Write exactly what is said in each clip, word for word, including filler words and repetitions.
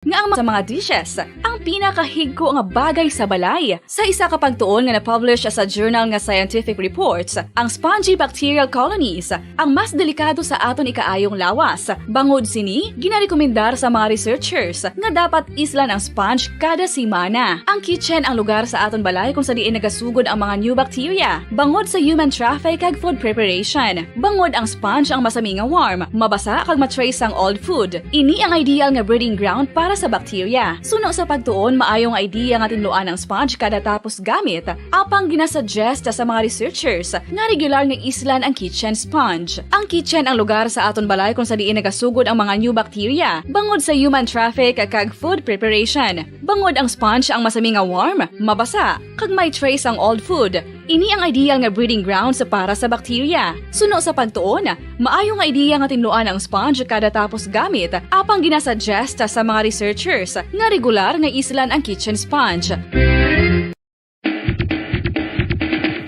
Nga ang sa mga dishes, ang pinakahigko nga bagay sa balay. Sa isa ka pagtuon nga na-publish sa journal nga Scientific Reports, ang spongy bacterial colonies ang mas delikado sa aton ikaayong lawas. Bangod sini, ginarekomendar sa mga researchers nga dapat islan ang sponge kada semana. Ang kitchen ang lugar sa aton balay kung sa diin nagasugod ang mga new bacteria, bangod sa human traffic kag food preparation. Bangod ang sponge ang masami nga warm, mabasa kag ma-trace sang old food. Ini ang ideal nga breeding ground para sa bacteria. Suno sa pagtuon, maayo nga idea nga tinluan ang sponge kada tapos gamit. Apang ginasuggest sa mga researchers nga regular nga islan ang kitchen sponge. Ang kitchen ang lugar sa aton balay kung sa diin nagasugod ang mga new bacteria, bangod sa human traffic kag food preparation. Bangod ang sponge ang masami nga warm, mabasa, kag may trace ang old food. Ini ang ideal nga breeding grounds para sa bacteria. Suno sa pagtuon, maayo nga ideya nga tinluan ang sponge kada tapos gamit, apang ginasuggest sa mga researchers nga regular nga islan ang kitchen sponge.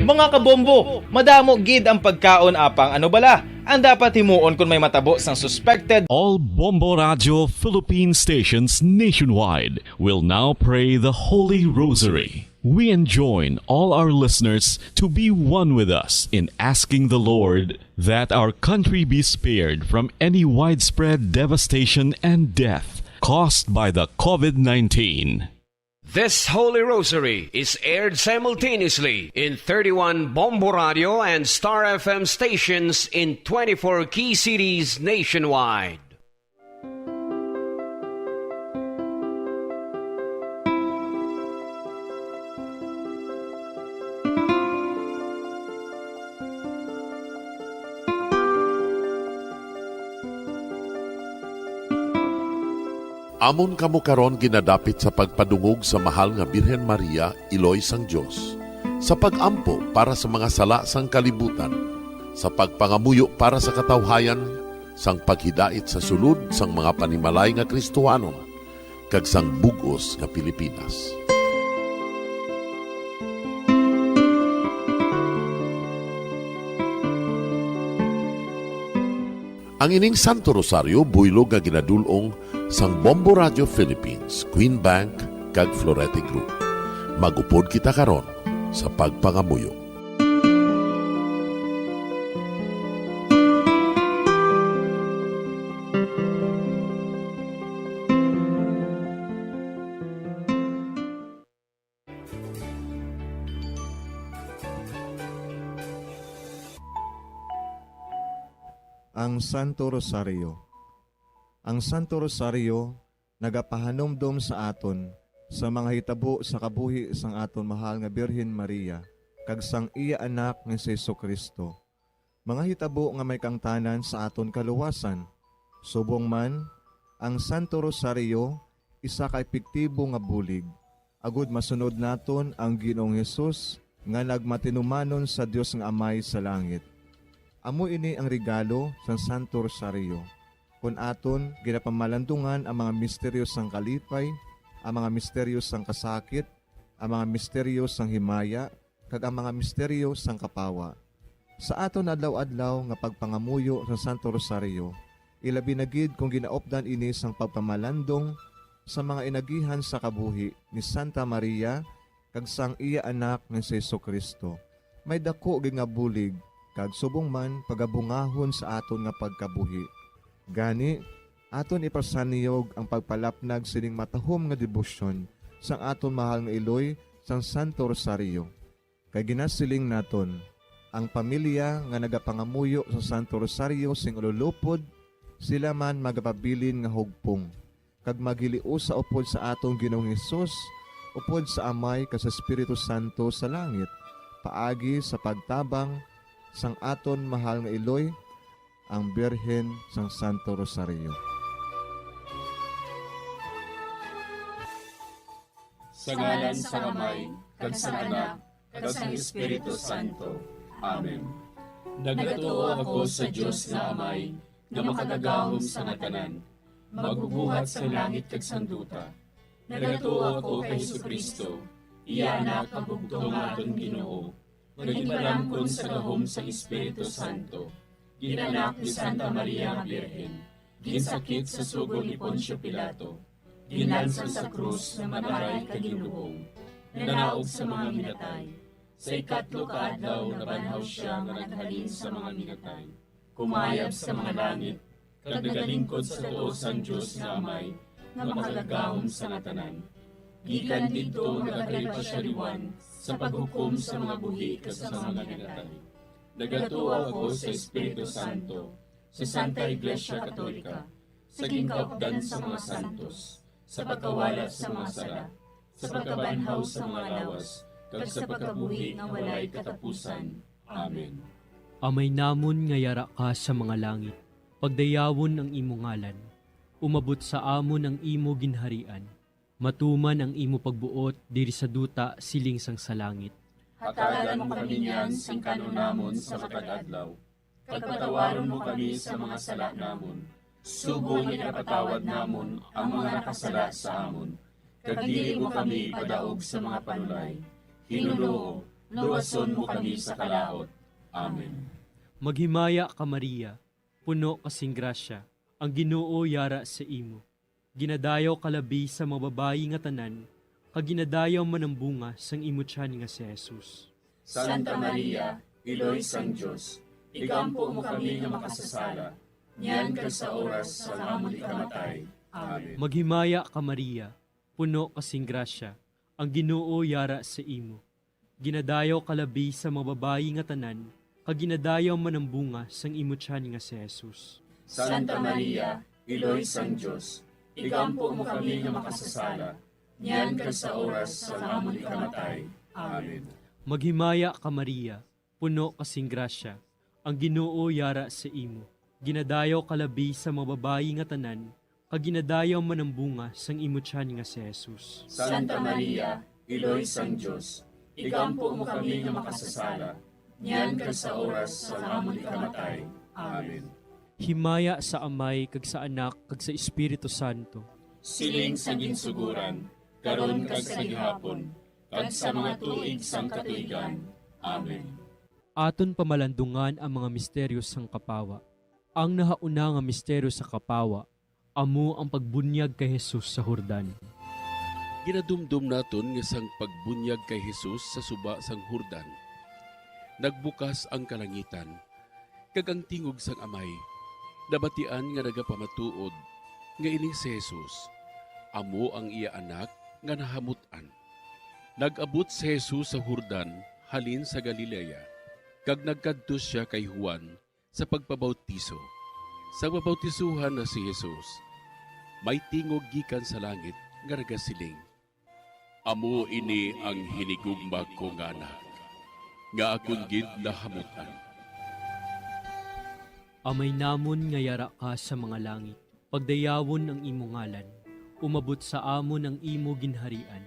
Mga kabombo, madamo gid ang pagkaon, apang ano bala ang dapat himuon kon may matabo sang suspected? All Bombo Radio Philippine stations nationwide will now pray the Holy Rosary. We enjoin all our listeners to be one with us in asking the Lord that our country be spared from any widespread devastation and death caused by the COVID nineteen. This Holy Rosary is aired simultaneously in thirty-one Bombo Radio and Star F M stations in twenty-four key cities nationwide. Amon kamo karon ginadapit sa pagpadungog sa Mahal nga Birhen Maria, Iloy sang Dios, sa pag-ampo para sa mga sala sang kalibutan, sa pagpangamuyo para sa katawhayan, sang paghidait sa sulod sang mga panimalay nga Kristohanon, kag sang bug-os nga Pilipinas. Ang ining Santo Rosario buylog nga ginadul-ong sang Bombo Radio Philippines, Queen Bank, kag Florete Group. Mag-upod kita karon sa pagpangamuyo. Ang Santo Rosario. Ang Santo Rosario nagapahanumdom sa aton sa mga hitabo sa kabuhi sang aton mahal nga Birhen Maria kag sang iya Anak nga si Jesu-Cristo, mga hitabo nga may kaangtanan sa aton kaluwasan. Subong man, ang Santo Rosario isa ka epektibo nga bulig agod masunod naton ang Ginoong Hesus nga nagmatinumanon sa Dios nga Amay sa langit. Amo ini ang regalo sang Santo Rosario, kon aton ginapamalandungan ang mga misteryo sang kalipay, ang mga misteryo sang kasakit, ang mga misteryo sang himaya, kag ang mga misteryo sang kapawa. Sa aton adlaw-adlaw nga pagpangamuyo sa Santo Rosario, ilabi na gid kon ginaupdan ini sang pagpamalandong sa mga inagihan sa kabuhi ni Santa Maria kag sang iya Anak nga si Jesu-Cristo, may daku gid nga bulig kag subong man pagabungahon sa aton nga pagkabuhi. Gani, aton ipasanyog ang pagpalapnag sining matahom nga debosyon sang aton mahal nga iloy sang Santo Rosario. Kay ginasiling naton, ang pamilya nga nagapangamuyo sa Santo Rosario sing ululupod, sila man magapabilin nga hugpong, kag maghiliusa upod sa aton Ginoong Hesus, upod sa Amay kag sa Espiritu Santo sa langit, paagi sa pagtabang sang aton mahal nga iloy, ang Birhen sang Santo Rosario. Sa ngalan sang Amay, kag sang Anak, kag sang Espiritu Santo. Amen. Nagatuo ako sa Dios nga Amay, nga makagagahom sa nga tanan, magbubuhat sang langit kag sang duta. Nagatuo ako kay Jesu-Cristo, iya Anak nga bugtong nga aton Ginoo, nga ginpalamkon sa gahom sang Espiritu Santo, ginanak ni Santa Maria nga Birhen, ginsakit sa sugo ni Poncio Pilato, Ginlansang sa krus, namataray kag ginlubong, nanaog sa mga minatay. Sa ikatlo ka adlaw nabanhaw sia nga naghalin sa mga minatay. Kumayab sa mga langit, kag nagalingkod sa tuo sang Dios nga Amay, nga makagagahom sa nga tanan. Gikan didto nagakalipa sia liwan sa paghukom sa mga buhi kag sa mga minatay. Nagatuo ako sa Espiritu Santo, sa Santa Iglesia Katolika, sa ginkaupdan sa mga santos, sa pagkawala sa mga sala, sa pagkabanhaw sa mga lawas, kag sa pagkabuhi nga walay katapusan. Amen. Amay namon nga yara ka sa mga langit, pagdayawon ang imo ngalan. Umabot sa amon ang imo ginharian. Matuman ang imo pagbuot diri sa duta siling sang sa langit. Hatagan mo kami niyan sing kan-on namon sa matag adlaw, kag patawaron mo kami sa mga sala namon, subong nga ginapatawad namon ang mga nakasala sa amon, kag dili mo kami ipadaog sa mga panulay. Ginoo, luwason mo kami sa kalaut. Amen. Maghimaya ka, Maria, puno ka sing grasya, ang Ginoo yara sa imo. Ginadayaw ka labi sa mga babayi nga tanan, kag ginadayaw man ang bunga sang imo tiyan nga si Jesus. Santa Maria, Iloy sang Dios, igampo mo kami nga makasasala, niyan kag sa oras sang amon ikamatay. Amen. Maghimaya ka, Maria, puno ka sing grasya, ang Ginoo yara sa imo. Ginadayaw ka labi sa mga babayi nga tanan, kag ginadayaw man ang bunga sang imo tiyan nga si Jesus. Santa Maria, Iloy sang Dios, igampo mo kami nga makasasala, niyan kag sa oras sang amon ikamatay. Amen. Maghimaya ka, Maria, puno ka sing grasya, ang Ginoo yara sa imo. Ginadayaw ka labi sa mga babayi nga tanan, kag ginadayaw man ang bunga sang imo tiyan nga si Jesus. Santa Maria, Iloy sang Dios, igampo mo kami nga makasasala, niyan kag sa oras sang amon ikamatay. Amen. Himaya sa Amay, kag sa Anak, kag sa Espiritu Santo. Siling sa ginsugoran, karon kag sa gihapon, kag sa mga tuig sang katuigan. Amen. Aton pamalandungan ang mga misteryo sang kapawa. Ang nahauna nga misteryo sa kapawa amo ang pagbunyag kay Jesus sa Jordan. Ginadumdom naton nga sang pagbunyag kay Jesus sa suba sang Jordan, nagbukas ang kalangitan, kag ang tingog sang Amay nabatian nga nagapamatuod nga ini si Jesus amo ang iya Anak nga nahamut-an. Nag-abot si Jesus sa Jordan halin sa Galilea, kag nagkadto sia kay Juan sa pagpabautiso. Sa pabautisohan na si Jesus, may tingog gikan sa langit nga nagasiling, "Amo ini ang hinigugma ko nga Anak, nga akon gid nahamut-an." Amay namon nga yara ka sa mga langit, pagdayawon ang imo ngalan. Umabot sa amon ang imo ginharian.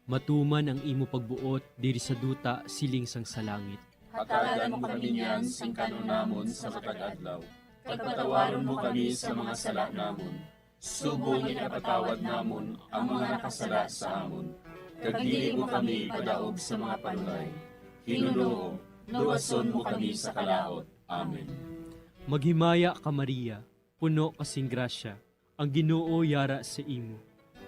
Matuman ang imo pagbuot diri sa duta siling sang sa langit. Hatagan mo kami niyan sing kan-on namon sa matag adlaw, kag patawaron mo kami sa mga sala namon, subong nga ginapatawad namon ang mga nakasala sa amon, kag dili mo kami ipadaog sa mga panulay. Ginoo, luwason mo kami sa kalaut. Amen. Maghimaya ka, Maria, puno ka sing grasya, ang Ginoo yara sa imo.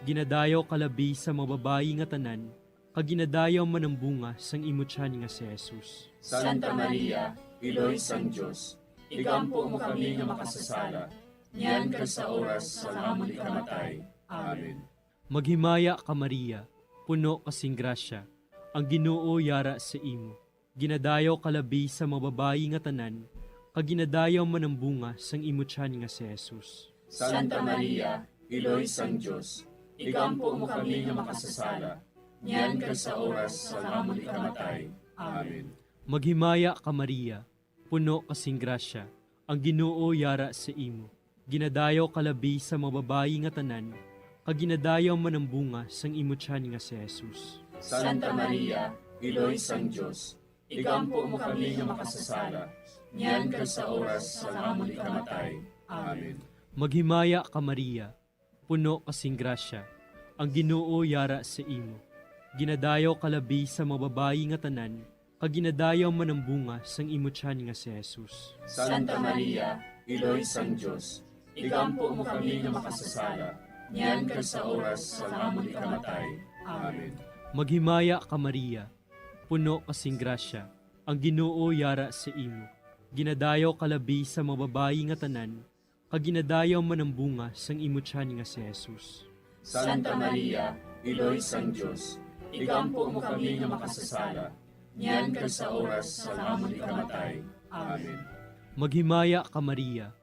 Ginadayaw ka labi sa mga babayi nga tanan, kag ginadayaw man ang bunga sang imo tiyan nga si Jesus. Santa Maria, Iloy sang Dios, igampo mo kami nga makasasala, niyan kag sa oras sang amon ikamatay. Amen. Maghimaya ka, Maria, puno ka sing grasya, ang Ginoo yara sa imo. Ginadayaw ka labi sa mga babayi nga tanan, kag ginadayaw man ang bunga sang imo tiyan nga si Jesus. Santa Maria, Iloy sang Dios, igampo mo kami nga makasasala, niyan kag sa oras sang amon ikamatay. Amen. Maghimaya ka, Maria, puno ka sing grasya, ang Ginoo yara sa imo. Ginadayaw ka labi sa mga babayi nga tanan, kag ginadayaw man ang bunga sang imo tiyan nga si Jesus. Santa Maria, Iloy sang Dios, igampo mo kami nga makasasala, niyan kag sa oras sang amon ikamatay. Amen. Maghimaya ka, Maria, puno ka sing grasya, ang Ginoo yara sa imo. Ginadayaw ka labi sa mga babayi nga tanan, kag ginadayaw man ang bunga sang imo tiyan nga si Jesus. Santa Maria, Iloy sang Dios, igampo mo kami nga makasasala, niyan kag sa oras sang amon ikamatay. Amen. Maghimaya ka, Maria, puno ka sing grasya, ang Ginoo yara sa imo. Ginadayaw ka labi sa mga babayi nga tanan, kag ginadayaw man ang bunga sang imo tiyan nga si Jesus. Santa Maria, Iloy sang Dios, igampo mo kami nga makasasala, niyan kag sa oras sang amon ikamatay. Amen. Maghimaya ka, Maria,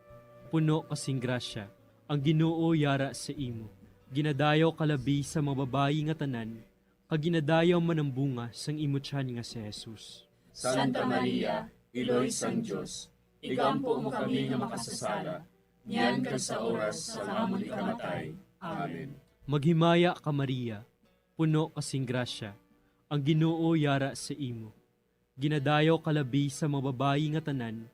puno ka sing grasya, ang Ginoo yara sa imo. Ginadayaw ka labi sa mga babayi nga tanan, kag ginadayaw man ang bunga sang imo tiyan nga si Jesus. Santa Maria, Iloy sang Dios, igampo mo kami nga makasasala, niyan kag sa oras sang amon ikamatay. Amen. Maghimaya ka, Maria, puno ka sing grasya, ang Ginoo yara sa imo. Ginadayaw ka labi sa mga babayi nga tanan,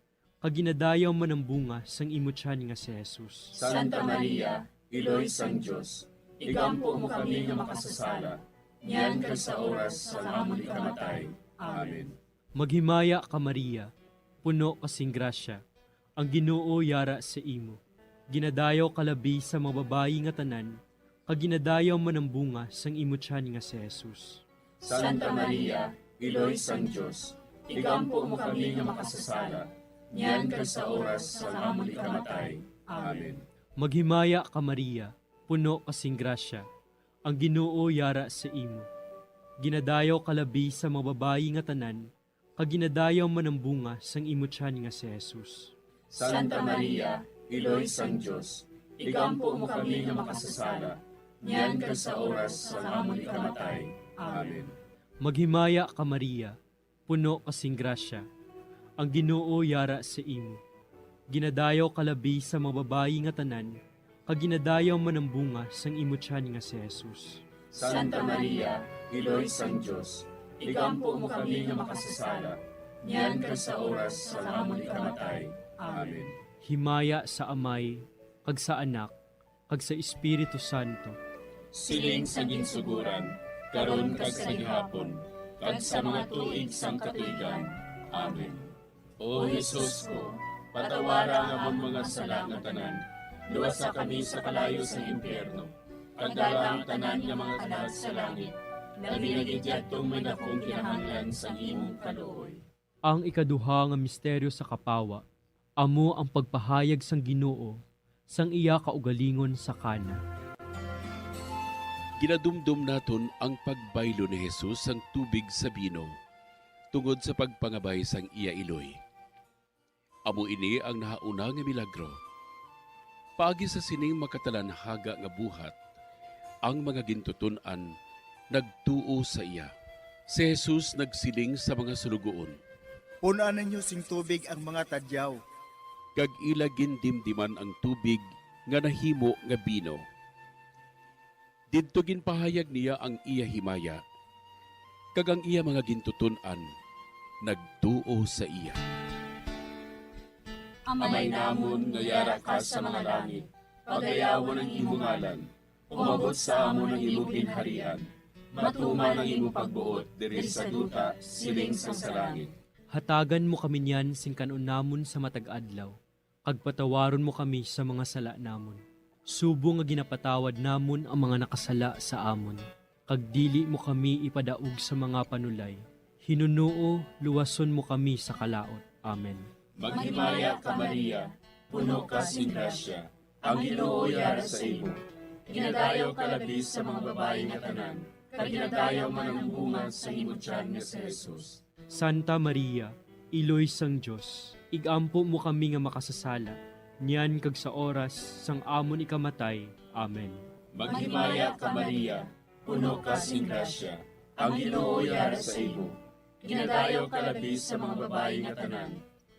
kag ginadayaw man ang bunga sang imo tiyan nga si Jesus. Santa Maria, Iloy sang Dios, igampo mo kami nga makasasala, niyan kag sa oras sang amon ikamatay. Amen. Maghimaya ka, Maria, puno ka sing grasya, ang Ginoo yara sa imo. Ginadayaw ka labi sa mga babayi nga tanan, kag ginadayaw man ang bunga sang imo tiyan nga si Jesus. Santa Maria, Iloy sang Dios, igampo mo kami nga makasasala, niyan kag sa oras sang amon ikamatay. Amen. Maghimaya ka, Maria, puno ka sing grasya, ang Ginoo yara sa imo. Ginadayaw ka labi sa mga babayi nga tanan, kag ginadayaw man ang bunga sang imo tiyan nga si Jesus. Santa Maria, Iloy sang Dios, igampo mo kami nga makasasala, niyan kag sa oras sang amon ikamatay. Amen. Maghimaya ka, Maria, puno ka sing grasya, ang Ginoo yara sa imo. Ginadayaw ka labi sa mga babayi nga tanan, kag ginadayaw man ang bunga sang imo tiyan nga si Jesus. Santa Maria, Iloy sang Dios, igampo mo kami nga makasasala, niyan kag sa oras sang amon ikamatay. Amen. Himaya sa Amay, kag sa Anak, kag sa Espiritu Santo. Siling sa ginsuguran, karon kag sa gihapon, kag sa mga tuig sang katuigan. Amen. O Jesus ko, patawara ang amon mga sala nga tanan, luwasa kami sa kalayo sang impyerno, kag dala ang tanan nga mga kalag sa langit, labi na gid yadtong may dakong kinahanglan sang imong kaluoy. Ang ikaduha nga misteryo sa kapawa amo ang pagpahayag sang Ginoo sang iya kaugalingon sa Cana. Ginadumdom naton ang pagbaylo ni Jesus sang tubig sa bino tungod sa pagpangabay sang iya iloy. Amo ini ang nahauna nga milagro. Paagi sa sining makatalanhaga nga buhat, ang mga gintuton-an nagtuo sa iya. Si Jesus nagsiling sa mga suloguon, "Pun-an ninyo sing tubig ang mga tadyaw." Kag ila gindimdiman ang tubig nga nahimo nga bino. Didto ginpahayag niya ang iya himaya, kag ang iya mga gintuton-an nagtuo sa iya. Amay namon nga yara ka sa mga langit, pagayawon ang imo ngalan. Umabot sa amon ang imo ginharian. Matuman ang imo pagbuot diri sa duta, siling sang sa langit. Hatagan mo kami niyan sing kan-on namon sa matag adlaw, kag patawaron mo kami sa mga sala namon, subong nga ginapatawad namon ang mga nakasala sa amon, kag dili mo kami ipadaog sa mga panulay. Hinunoo, luwason mo kami sa kalaut. Amen. Maghimaya ka, Maria, puno ka sing grasya, ang Ginoo yara sa imo. Ginadayaw ka labi sa mga babayi nga tanan, kag ginadayaw man ang bunga sa imo tiyan nga si Jesus. Santa Maria, Iloy sang Dios, igampo mo kami nga makasasala, niyan kag sa oras sang amon ikamatay. Amen. Maghimaya ka, Maria, puno ka sing grasya, ang Ginoo yara sa imo. Ginadayaw ka labi sa mga babayi nga tanan,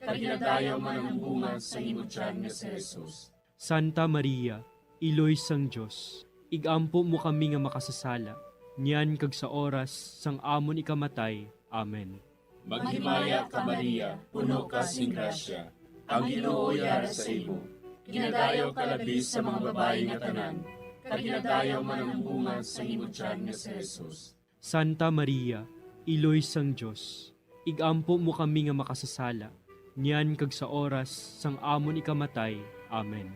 kag ginadayaw man ang bunga sa imo tiyan nga si Jesus. Santa Maria, Iloy sang Dios, igampo mo kami nga makasasala, niyan kag sa oras sang amon ikamatay. Amen. Maghimaya ka, Maria, puno ka sing grasya, ang Ginoo yara sa imo. Ginadayaw ka labi sa mga babayi nga tanan, kag ginadayaw man ang bunga sa imo tiyan nga si Jesus. Santa Maria, Iloy sang Dios, igampo mo kami nga makasasala, niyan kag sa oras sang amon ikamatay. Amen.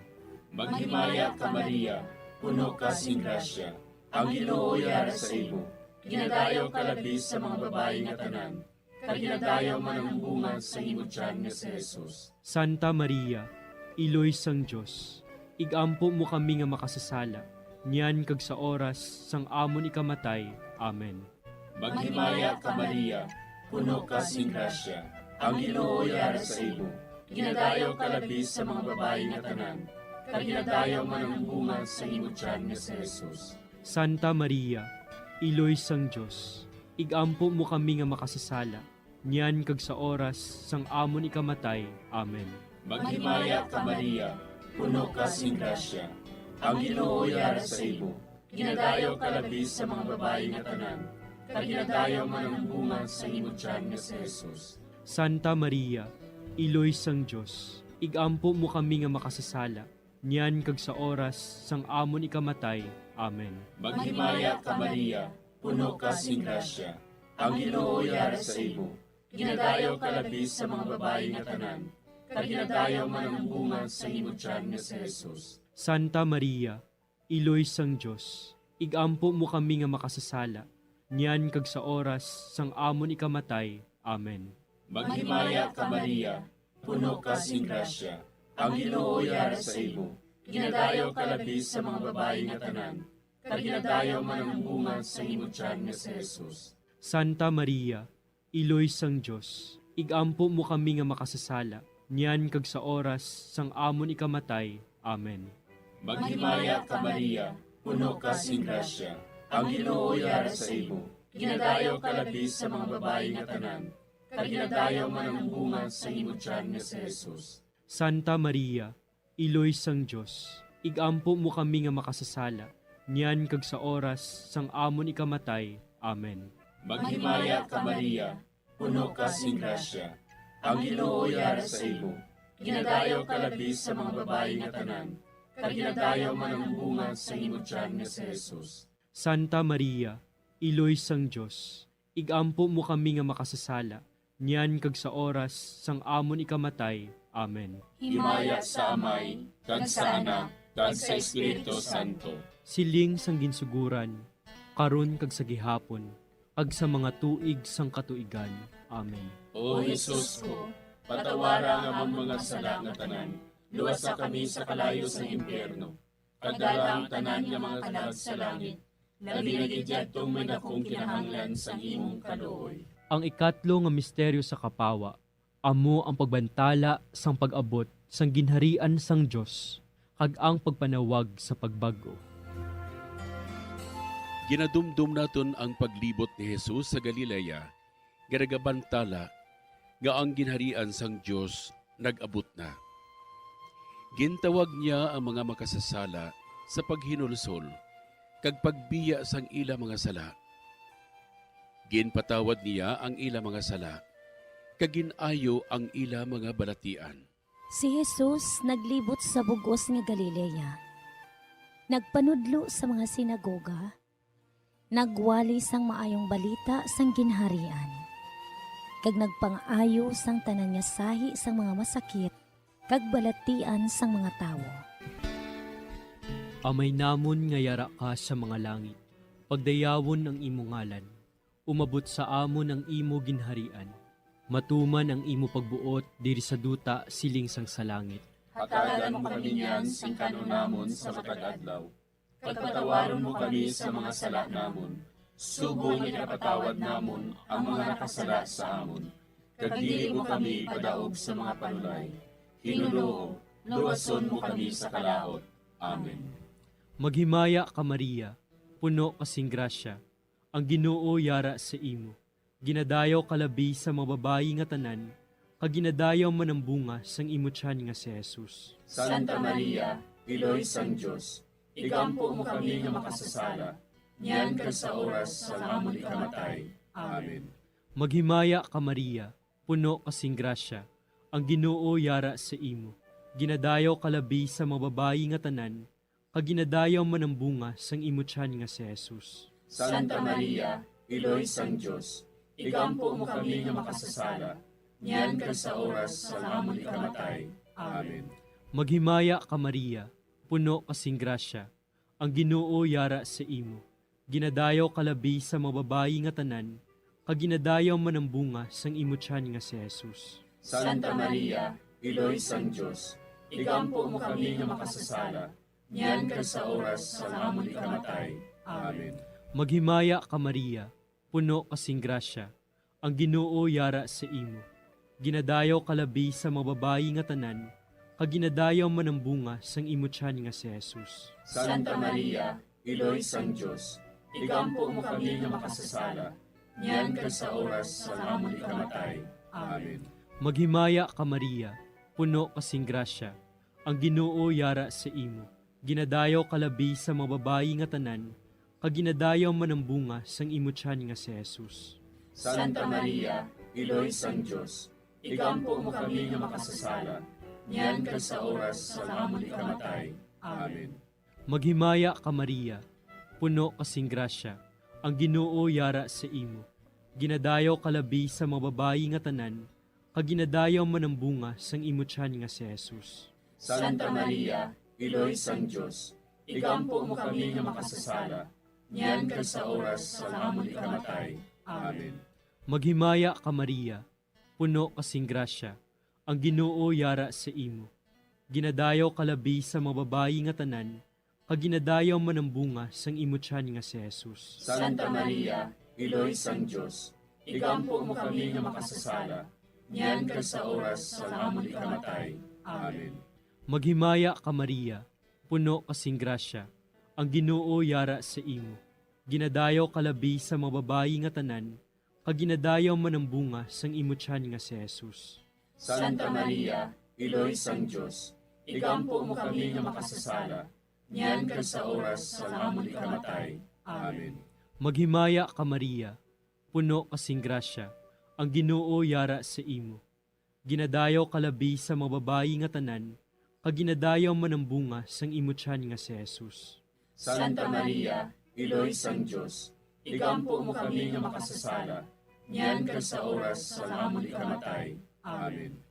Maghimaya ka, Maria, puno ka sing grasya. Ang Ginoo yara sa imo. Ginadayaw ka labi sa mga babayi nga tanan, kag ginadayaw man ang bunga sa imo tiyan nga si Jesus. Santa Maria, Iloy sang Dios, ig-ampo mo kami nga makasasala, niyan kag sa oras sang amon ikamatay. Amen. Maghimaya ka, Maria, puno ka sing grasya. Ang Ginoo yara sa imo. Ginadayaw ka labi sa mga babayi nga tanan, kag ginadayaw man ang bunga sa imo tiyan nga si Jesus. Santa Maria, Iloy sang Dios, ig-ampo mo kami nga makasasala, niyan kag sa oras sang amon ikamatay. Amen. Maghimaya ka, Maria, puno ka sing grasya. Ang Ginoo yara sa imo. Ginadayaw ka labi sa mga babayi nga tanan, kag ginadayaw man ang bunga sa imo tiyan nga si Jesus. Santa Maria, Iloy sang Dios, ig-ampo mo kami nga makasasala, niyan kag sa oras sang amon ikamatay. Amen. Maghimaya ka, Maria, puno ka sing grasya. Ang Ginoo yara sa imo. Ginadayaw ka labi sa mga babayi nga tanan, kag ginadayaw man ang bunga sa imo tiyan nga si Jesus. Santa Maria, Iloy sang Dios, ig-ampo mo kami nga makasasala, niyan kag sa oras sang amon ikamatay. Amen. Maghimaya ka, Maria, puno ka sing grasya. Ang Ginoo yara sa imo. Ginadayaw ka labi sa mga babayi nga tanan, kag ginadayaw man ang bunga sa imo tiyan nga si Jesus. Santa Maria, Iloy sang Dios, ig-ampo mo kami nga makasasala, niyan kag sa oras sang amon ikamatay. Amen. Maghimaya ka, Maria, puno ka sing grasya. Ang Ginoo yara sa imo. Ginadayaw ka labi sa mga babayi nga tanan, kag ginadayaw man ang bunga sa imo tiyan nga si Jesus. Santa Maria, Iloy sang Dios, ig-ampo mo kami nga makasasala, niyan kag sa oras sang amon ikamatay. Amen. Maghimaya ka, Maria, puno ka sing grasya. Ang Ginoo yara sa imo. Ginadayaw ka labi sa mga babayi nga tanan, kag ginadayaw man ang bunga sa imo tiyan nga si Jesus. Santa Maria, Iloy sang Dios, ig-ampo mo kami nga makasasala, niyan kag sa oras sang amon ikamatay. Amen. Himaya sa Amay, kag sa Anak, kag sa Espiritu Santo. Siling sang ginsuguran, karon kag sa gihapon, kag sa mga tuig sang katuigan. Amen. O Jesus ko, patawara ang amon mga sala nga tanan, luwasa kami sa kalayo sang impyerno, kag dala ang tanan nga mga kalag sa langit, labi na gid yadtong may dakong kinahanglan sang imong kaluoy. Ang ikatlo nga misteryo sa kapawa amo ang pagbantala sang pag-abot sang Ginharian sang Dios kag ang pagpanawag sa pagbag-o. Ginadumdom naton ang paglibot ni Jesus sa Galilea nga nagabantala nga ang Ginharian sang Dios nag-abot na. Gintawag niya ang mga makasasala sa paghinulsol kag pagbiya sang ila mga sala. Ginpatawad niya ang ila mga sala, kag gin-ayo ang ila mga balatian. Si Jesus naglibot sa bug-os nga Galilea. Nagpanudlo sa mga sinagoga, nagwali sang maayong balita sang Ginharian, kag nagpang-ayo sang tanan nga sahi sang mga masakit kag balatian sang mga tawo. Amay namon nga yara ka sa mga langit, pagdayawon ang imo ngalan. Umabot sa amon ang imo ginharian. Matuman ang imo pagbuot diri sa duta siling sang sa langit. Hatagan mo kami niyan sing kan-on namon sa matag adlaw. Kag patawaron mo kami sa mga sala namon, subong nga ginapatawad namon ang mga nakasala sa amon. Kag dili mo kami ipadaog sa mga panulay. Hinunoo, luwason mo kami sa kalaut. Amen. Maghimaya ka, Maria, puno ka sing grasya, ang Ginoo yara sa imo. Ginadayaw ka labi sa mga babayi nga tanan, kag ginadayaw man ang bunga sang imo tiyan nga si Jesus. Santa Maria, Iloy sang Dios, igampo mo kami nga makasasala, niyan kag sa oras sang amon ikamatay. Amen. Maghimaya ka, Maria, puno ka sing grasya, ang Ginoo yara sa imo. Ginadayaw ka labi sa mga babayi nga tanan, kag ginadayaw man ang bunga sang imo tiyan nga si Jesus. Santa Maria, Iloy sang Dios, igampo mo kami nga makasasala, niyan kag sa oras sang amon ikamatay. Amen. Maghimaya ka, Maria, puno ka sing grasya, Ang Ginoo yara sa imo. Ginadayaw ka labi sa mga babayi nga tanan, kag ginadayaw man ang bunga sang imo tiyan nga si Jesus. Santa Maria, Iloy sang Dios, igampo mo kami nga makasasala, niyan kag sa oras sang amon ikamatay. Amen. Maghimaya ka, Maria, puno ka sing grasya, ang Ginoo yara sa imo. Ginadayaw ka labi sa mga babayi nga tanan, kag ginadayaw man ang bunga sang imo tiyan nga si Jesus. Santa Maria, Iloy sang Dios, igampo mo kami nga makasasala, niyan kag sa oras sang amon ikamatay. Amen. Maghimaya ka, Maria, puno ka sing grasya, ang Ginoo yara sa imo. Ginadayaw ka labi sa mga babayi nga tanan, kag ginadayaw man ang bunga sang imo tiyan nga si Jesus. Santa Maria, Iloy sang Dios, igampo mo kami nga makasasala, niyan kag sa oras sang amon ikamatay. Amen. Maghimaya ka, Maria, puno ka sing grasya, ang Ginoo yara sa imo. Ginadayaw ka labi sa mga babayi nga tanan, kag ginadayaw man ang bunga sang imo tiyan nga si Jesus. Santa Maria, Iloy sang Dios, igampo mo kami nga makasasala, niyan kag sa oras sang amon ikamatay. Amen. Maghimaya ka, Maria, puno ka sing grasya, ang Ginoo yara sa imo. Ginadayaw ka labi sa mga babayi nga tanan, kag ginadayaw man ang bunga sang imo tiyan nga si Jesus. Santa Maria, Iloy sang Dios, igampo mo kami nga makasasala, niyan kag sa oras sang amon ikamatay. Amen. Maghimaya ka, Maria, puno ka sing grasya, ang Ginoo yara sa imo. Ginadayaw ka labi sa mga babayi nga tanan, kag ginadayaw man ang bunga sang imo tiyan nga si Jesus. Santa Maria, Iloy sang Dios, igampo mo kami nga makasasala, niyan kag sa oras sang amon ikamatay. Amen. Maghimaya ka, Maria, puno ka sing grasya, ang Ginoo yara sa imo. Ginadayaw ka labi sa mga babayi nga tanan, kag ginadayaw man ang bunga sang imo tiyan nga si Jesus. Santa Maria, Iloy sang Dios, igampo mo kami nga makasasala, niyan kag sa oras sang amon ikamatay. Amen.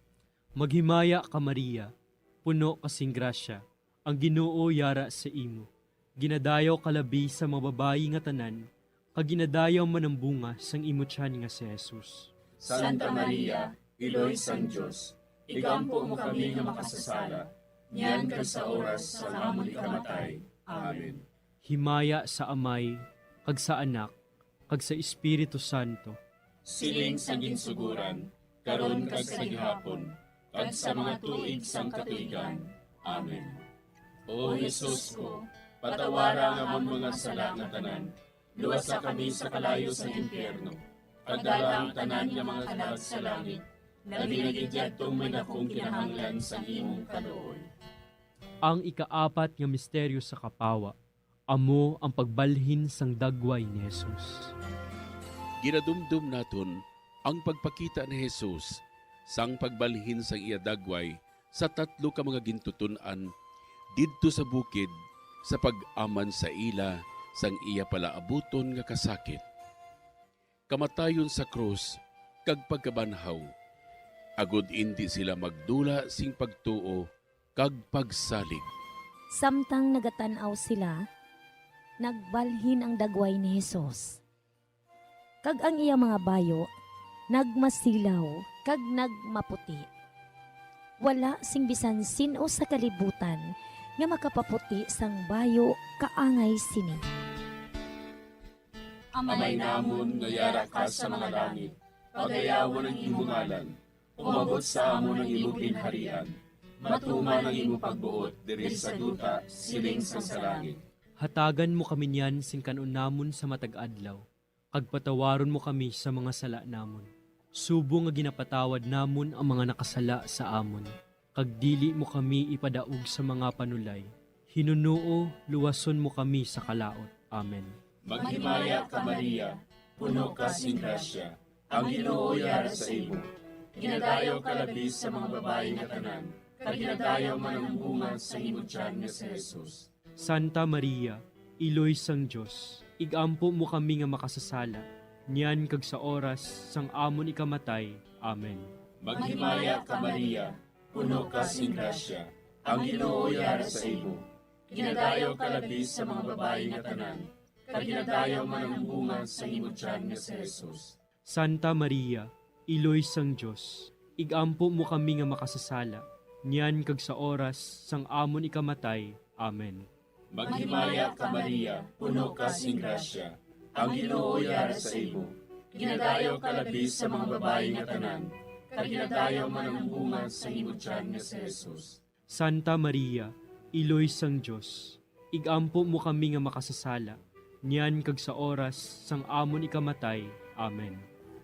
Maghimaya ka, Maria, puno ka sing grasya, ang Ginoo yara sa imo. Ginadayaw ka labi sa mga babayi nga tanan, kag ginadayaw man ang bunga sang imo tiyan nga si Jesus. Santa Maria, Iloy sang Dios, igampo mo kami nga makasasala, niyan kag sa oras sang amon ikamatay. Amen. Himaya sa Amay, kag sa Anak, kag sa Espiritu Santo. Siling sa ginsuguran, karon kag sa gihapon, kag sa mga tuig sang katuigan. Amen. O Jesus ko, patawara ang amon mga sala nga tanan, luwasa kami sa kalayo sang impyerno, kag dala ang tanan nga mga kalag sa langit, labi na gid yadtong may dakong kinahanglan sang imong kaluoy. Ang ikaapat nga misteryo sa kapawa, amo ang pagbalhin sang dagway ni Jesus. Ginadumdom naton ang pagpakita ni Jesus sang pagbalhin sang iya dagway sa tatlo ka mga gintuton-an didto sa bukid sa pag-aman sa ila sang iya palaabuton nga kasakit, kamatayon sa krus, kag pagkabanhaw, agod indi sila magdula sing pagtuo kag pagsalig. Samtang nagatan-aw sila, nagbalhin ang dagway ni Jesus, kag ang iya mga bayo nagmasilaw kag nagmaputi. Wala sing bisan sin-o sa kalibutan nga makapaputi sang bayo kaangay sini. Amay namon nga yara ka sa mga langit, pagayawon ang imo ngalan. Umabot sa amon ang imo ginharian. Matuman ang imo pagbuot diri sa duta, siling sang sa langit. Hatagan mo kami niyan sing kan-on namon sa matag adlaw, kag patawaron mo kami sa mga sala namon, subong nga ginapatawad namon ang mga nakasala sa amon. Kag dili mo kami ipadaog sa mga panulay. Hinunoo, luwason mo kami sa kalaut. Amen. Maghimaya ka, Maria, puno ka sing grasya, ang Ginoo yara sa imo. Ginadayaw ka labi sa mga babayi nga tanan, kag ginadayaw man ang bunga sa imo tiyan nga si Jesus. Santa Maria, Iloy sang Dios, igampo mo kami nga makasasala, niyan kag sa oras sang amon ikamatay. Amen. Maghimaya ka, Maria, puno ka sing grasya, ang Ginoo yara sa imo. Ginadayaw ka labi sa mga babayi nga tanan, kag ginadayaw man ang bunga sang imo tiyan nga si Jesus. Santa Maria, Iloy sang Dios, igampo mo kami nga makasasala, niyan kag sa oras sang amon ikamatay. Amen. Maghimaya ka, Maria, puno ka sing grasya. Ang Ginoo yara sa imo. Ginadayaw ka labi sa mga babayi nga tanan, kag ginadayaw man ang bunga sang imo tiyan nga si Jesus. Santa Maria, Iloy sang Dios, igampo mo kami nga makasasala, niyan kag sa oras sang amon ikamatay. Amen.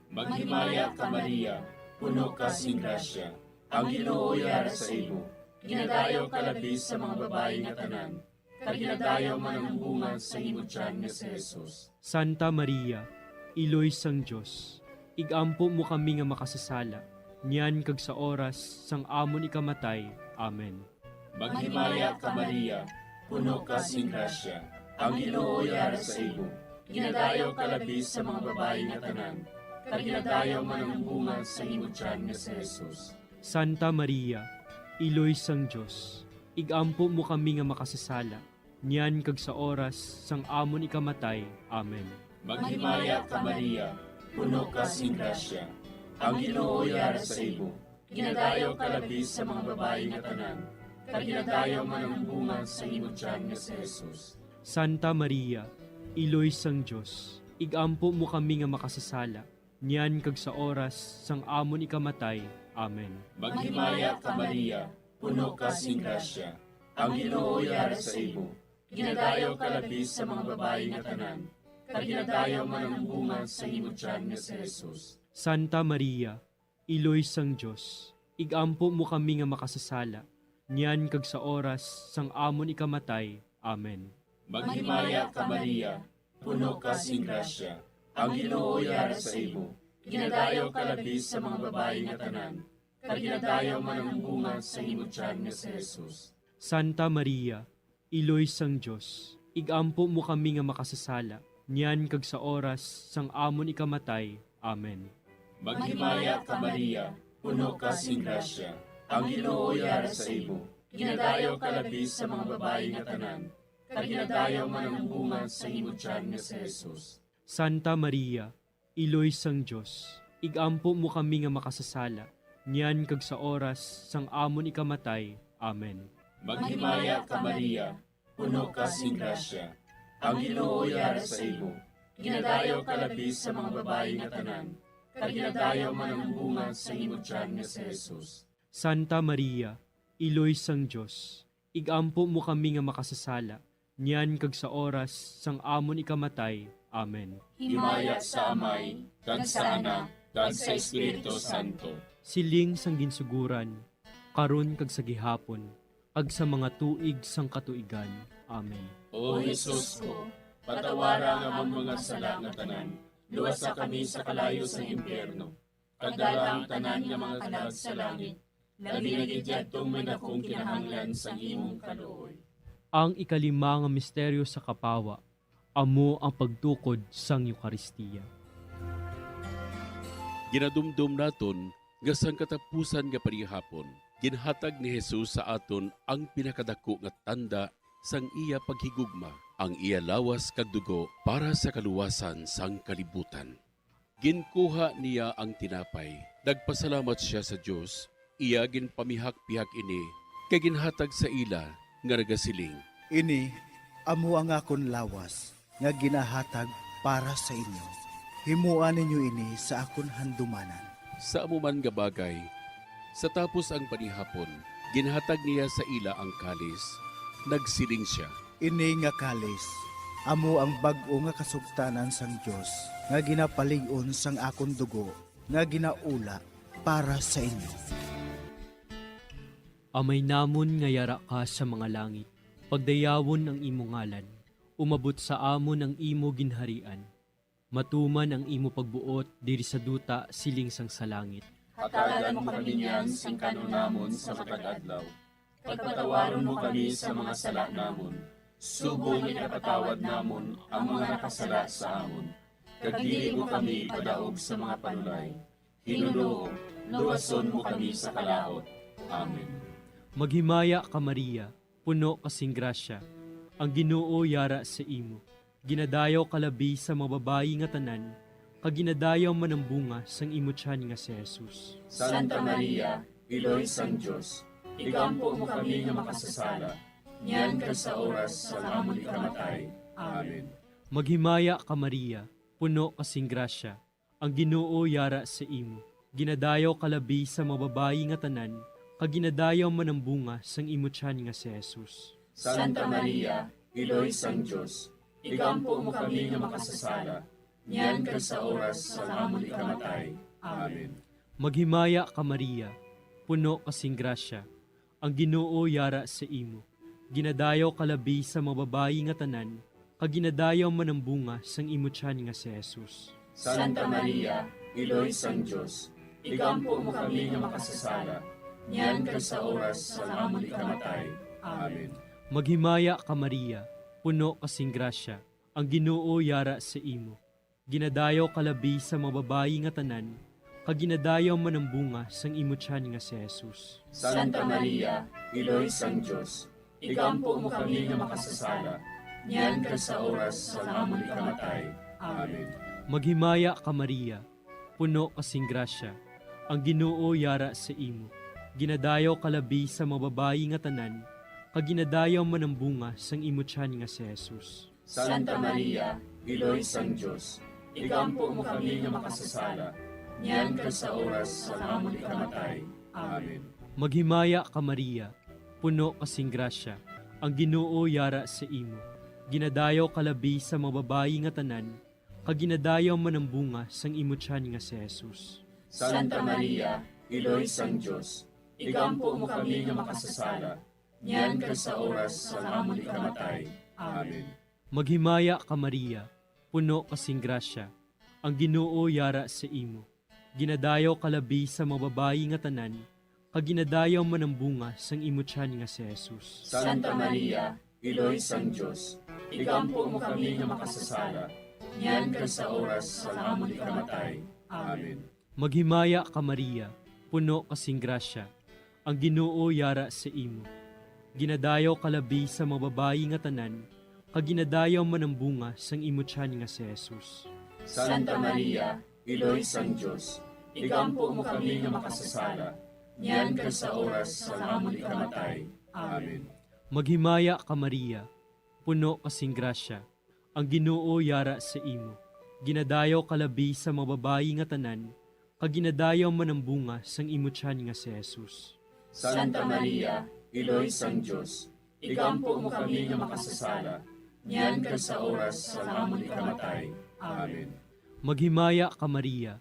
Maghimaya ka, Maria, puno ka sing grasya. Ang Ginoo yara sa imo. Ginadayaw ka labi sa mga babayi nga tanan, kag ginadayaw man ang bunga sang imo tiyan nga si Jesus. Santa Maria, Iloy sang Dios, igampo mo kami nga makasasala, niyan kag sa oras sang amon ikamatay. Amen. Maghimaya ka, Maria, puno ka sing grasya. Ang Ginoo yara sa imo. Ginadayaw ka labi sa mga babayi nga tanan, kag ginadayaw man ang bunga sang imo tiyan nga si Jesus. Santa Maria, Iloy sang Dios, igampo mo kami nga makasasala, niyan kag sa oras sang amon ikamatay. Amen. Maghimaya ka, Maria, puno ka sing grasya. Ang Ginoo yara sa imo. Ginadayaw ka labi sa mga babayi nga tanan, kag ginadayaw man ang bunga sang imo tiyan nga si Jesus. Santa Maria, Iloy sang Dios, igampo mo kami nga makasasala, niyan kag sa oras sang amon ikamatay. Amen. Maghimaya ka, Maria, puno ka sing grasya. Ang Ginoo yara sa imo. Ginadayaw ka labi sa mga babayi nga tanan, kag ginadayaw man ang bunga sang imo tiyan nga si Jesus. Santa Maria, Iloy sang Dios, igampo mo kami nga makasasala, niyan kag sa oras sang amon ikamatay. Amen. Maghimaya ka, Maria, puno ka sing grasya. Ang Ginoo yara sa imo. Ginadayaw ka labi sa mga babayi nga tanan, kag ginadayaw man ang bunga sang imo tiyan nga si Jesus. Santa Maria, Iloy sang Dios, igampo mo kami nga makasasala, niyan kag sa oras sang amon ikamatay. Amen. Maghimaya ka, Maria, puno ka sing grasya. Ang Ginoo yara sa imo. Ginadayaw ka labi sa mga babayi nga tanan, kag ginadayaw man ang bunga sang imo tiyan nga si Jesus. Santa Maria, Iloy sang Dios, igampo mo kami nga makasasala, niyan kag sa oras sang amon ikamatay. Amen. Maghimaya ka, Maria, puno ka sing grasya. Ang Ginoo yara sa imo. Ginadayaw ka labi sa mga babayi nga tanan, kag ginadayaw man ang bunga sang imo tiyan nga si Jesus. Santa Maria, Iloy sang Dios, igampo mo kami nga makasasala, niyan kag sa oras sang amon ikamatay. Amen. Himaya sa Amay, kag sa Anak, kag sa Espiritu Santo. Siling sang ginsuguran, karon kag sa gihapon, kag sa mga tuig sang katuigan. Amen. O Jesus ko, patawara ang amon mga sala nga tanan, luwasa kami sa kalayo sang impyerno, kag dala ang tanan nga mga kalag sa langit, labi na gid yadtong may dakong kinahanglan sang imong kaluoy. Ang ikalima nga misteryo sa kapawa, amo ang pagtukod sang Eukaristia. Ginadumdom naton nga sang katapusan nga panihapon, ginhatag ni Jesus sa aton ang pinakadako nga tanda sang iya paghigugma, ang iya lawas kag dugo para sa kaluwasan sang kalibutan. Ginkuha niya ang tinapay, nagpasalamat sia sa Dios, iya ginpamihak-pihak ini, kag ginhatag sa ila, nga nagasiling, "Ini amo ang akon lawas nga ginahatag para sa inyo. Himoa ninyo ini sa akon handumanan." Sa amo man nga bagay, sa tapos ang panihapon, ginhatag niya sa ila ang kalis. Nagsiling sia, "Ini nga kalis amo ang bag-o nga kasugtanan sang Dios nga ginapalig-on sang akon dugo nga ginaula para sa inyo." Amay namon nga yara ka sa mga langit, pagdayawon ang imo ngalan, umabot sa amon ang imo ginharian, matuman ang imo pagbuot diri sa duta siling sang sa langit. Hatagan mo kami niyan sing kan-on namon sa matag adlaw. Pagpatawaron mo kami sa mga sala namon, subong nga ginapatawad namon ang mga nakasala sa amon. Kag dili mo kami ipadaog sa mga panulay. Ginoo, luwason mo kami sa kalaut. Amen. Maghimaya ka, Maria, puno ka sing grasya, ang Ginoo yara sa imo. Ginadayaw ka labi sa mga babayi nga tanan, kag ginadayaw man ang bunga sang imo tiyan nga si Jesus. Santa Maria, Iloy sang Dios, igampo mo kami nga makasasala, niyan kag sa oras sang amon ikamatay. Amen. Maghimaya ka, Maria, puno ka sing grasya, ang Ginoo yara sa imo. Ginadayaw ka labi sa mga babayi nga tanan, kag ginadayaw man ang bunga sang imo tiyan nga si Jesus. Santa Maria, Iloy sang Dios, igampo mo kami nga makasasala, niyan kag sa oras sang amon ikamatay. Amen. Maghimaya ka, Maria, puno ka sing grasya, ang Ginoo yara sa imo. Ginadayaw ka labi sa mga babayi nga tanan, kag ginadayaw man ang bunga sang imo tiyan nga si Jesus. Santa Maria, Iloy sang Dios, igampo mo kami nga makasasala, niyan kag sa oras sang amon ikamatay. Amen. Maghimaya ka, Maria, puno ka sing grasya, ang Ginoo yara sa imo. Ginadayaw ka labi sa mga babayi nga tanan, kag ginadayaw man ang bunga sang imo tiyan nga si Jesus. Santa Maria, Iloy sang Dios, igampo mo kami nga makasasala, niyan kag sa oras sang amon ikamatay. Amen. Maghimaya ka, Maria, puno ka sing grasya, ang Ginoo yara sa imo. Ginadayaw ka labi sa mga babayi nga tanan, kag ginadayaw man ang bunga sang imo tiyan nga si Jesus. Santa Maria, Iloy sang Dios, igampo mo kami nga makasasala, niyan kag sa oras sang amon ikamatay. Amen. Maghimaya ka, Maria, puno ka sing grasya, ang Ginoo yara sa imo. Ginadayaw ka labi sa mga babayi nga tanan, kag ginadayaw man ang bunga sang imo tiyan nga si Jesus. Santa Maria, Iloy sang Dios, igampo mo kami nga makasasala, niyan kag sa oras sang amon ikamatay. Amen. Maghimaya ka, Maria, puno ka sing grasya, ang Ginoo yara sa imo. Ginadayaw ka labi sa mga babayi nga tanan, kag ginadayaw man ang bunga sang imo tiyan nga si Jesus. Santa Maria, Iloy sang Dios, igampo mo kami nga makasasala, niyan kag sa oras sang amon ikamatay. Amen. Maghimaya ka, Maria, puno ka sing grasya, ang Ginoo yara sa imo. Ginadayaw ka labi sa mga babayi nga tanan, kag ginadayaw man ang bunga sang imo tiyan nga si Jesus. Santa Maria, Iloy sang Dios, igampo mo kami nga makasasala, niyan kag sa oras sang amon ikamatay. Amen. Maghimaya ka, Maria, puno ka sing grasya, ang Ginoo yara sa imo. Ginadayaw ka labi sa mga babayi nga tanan, kag ginadayaw man ang bunga sang imo tiyan nga si Jesus. Santa Maria, Iloy sang Dios, igampo mo kami nga makasasala, niyan kag sa oras sang amon ikamatay. Amen. Maghimaya ka, Maria,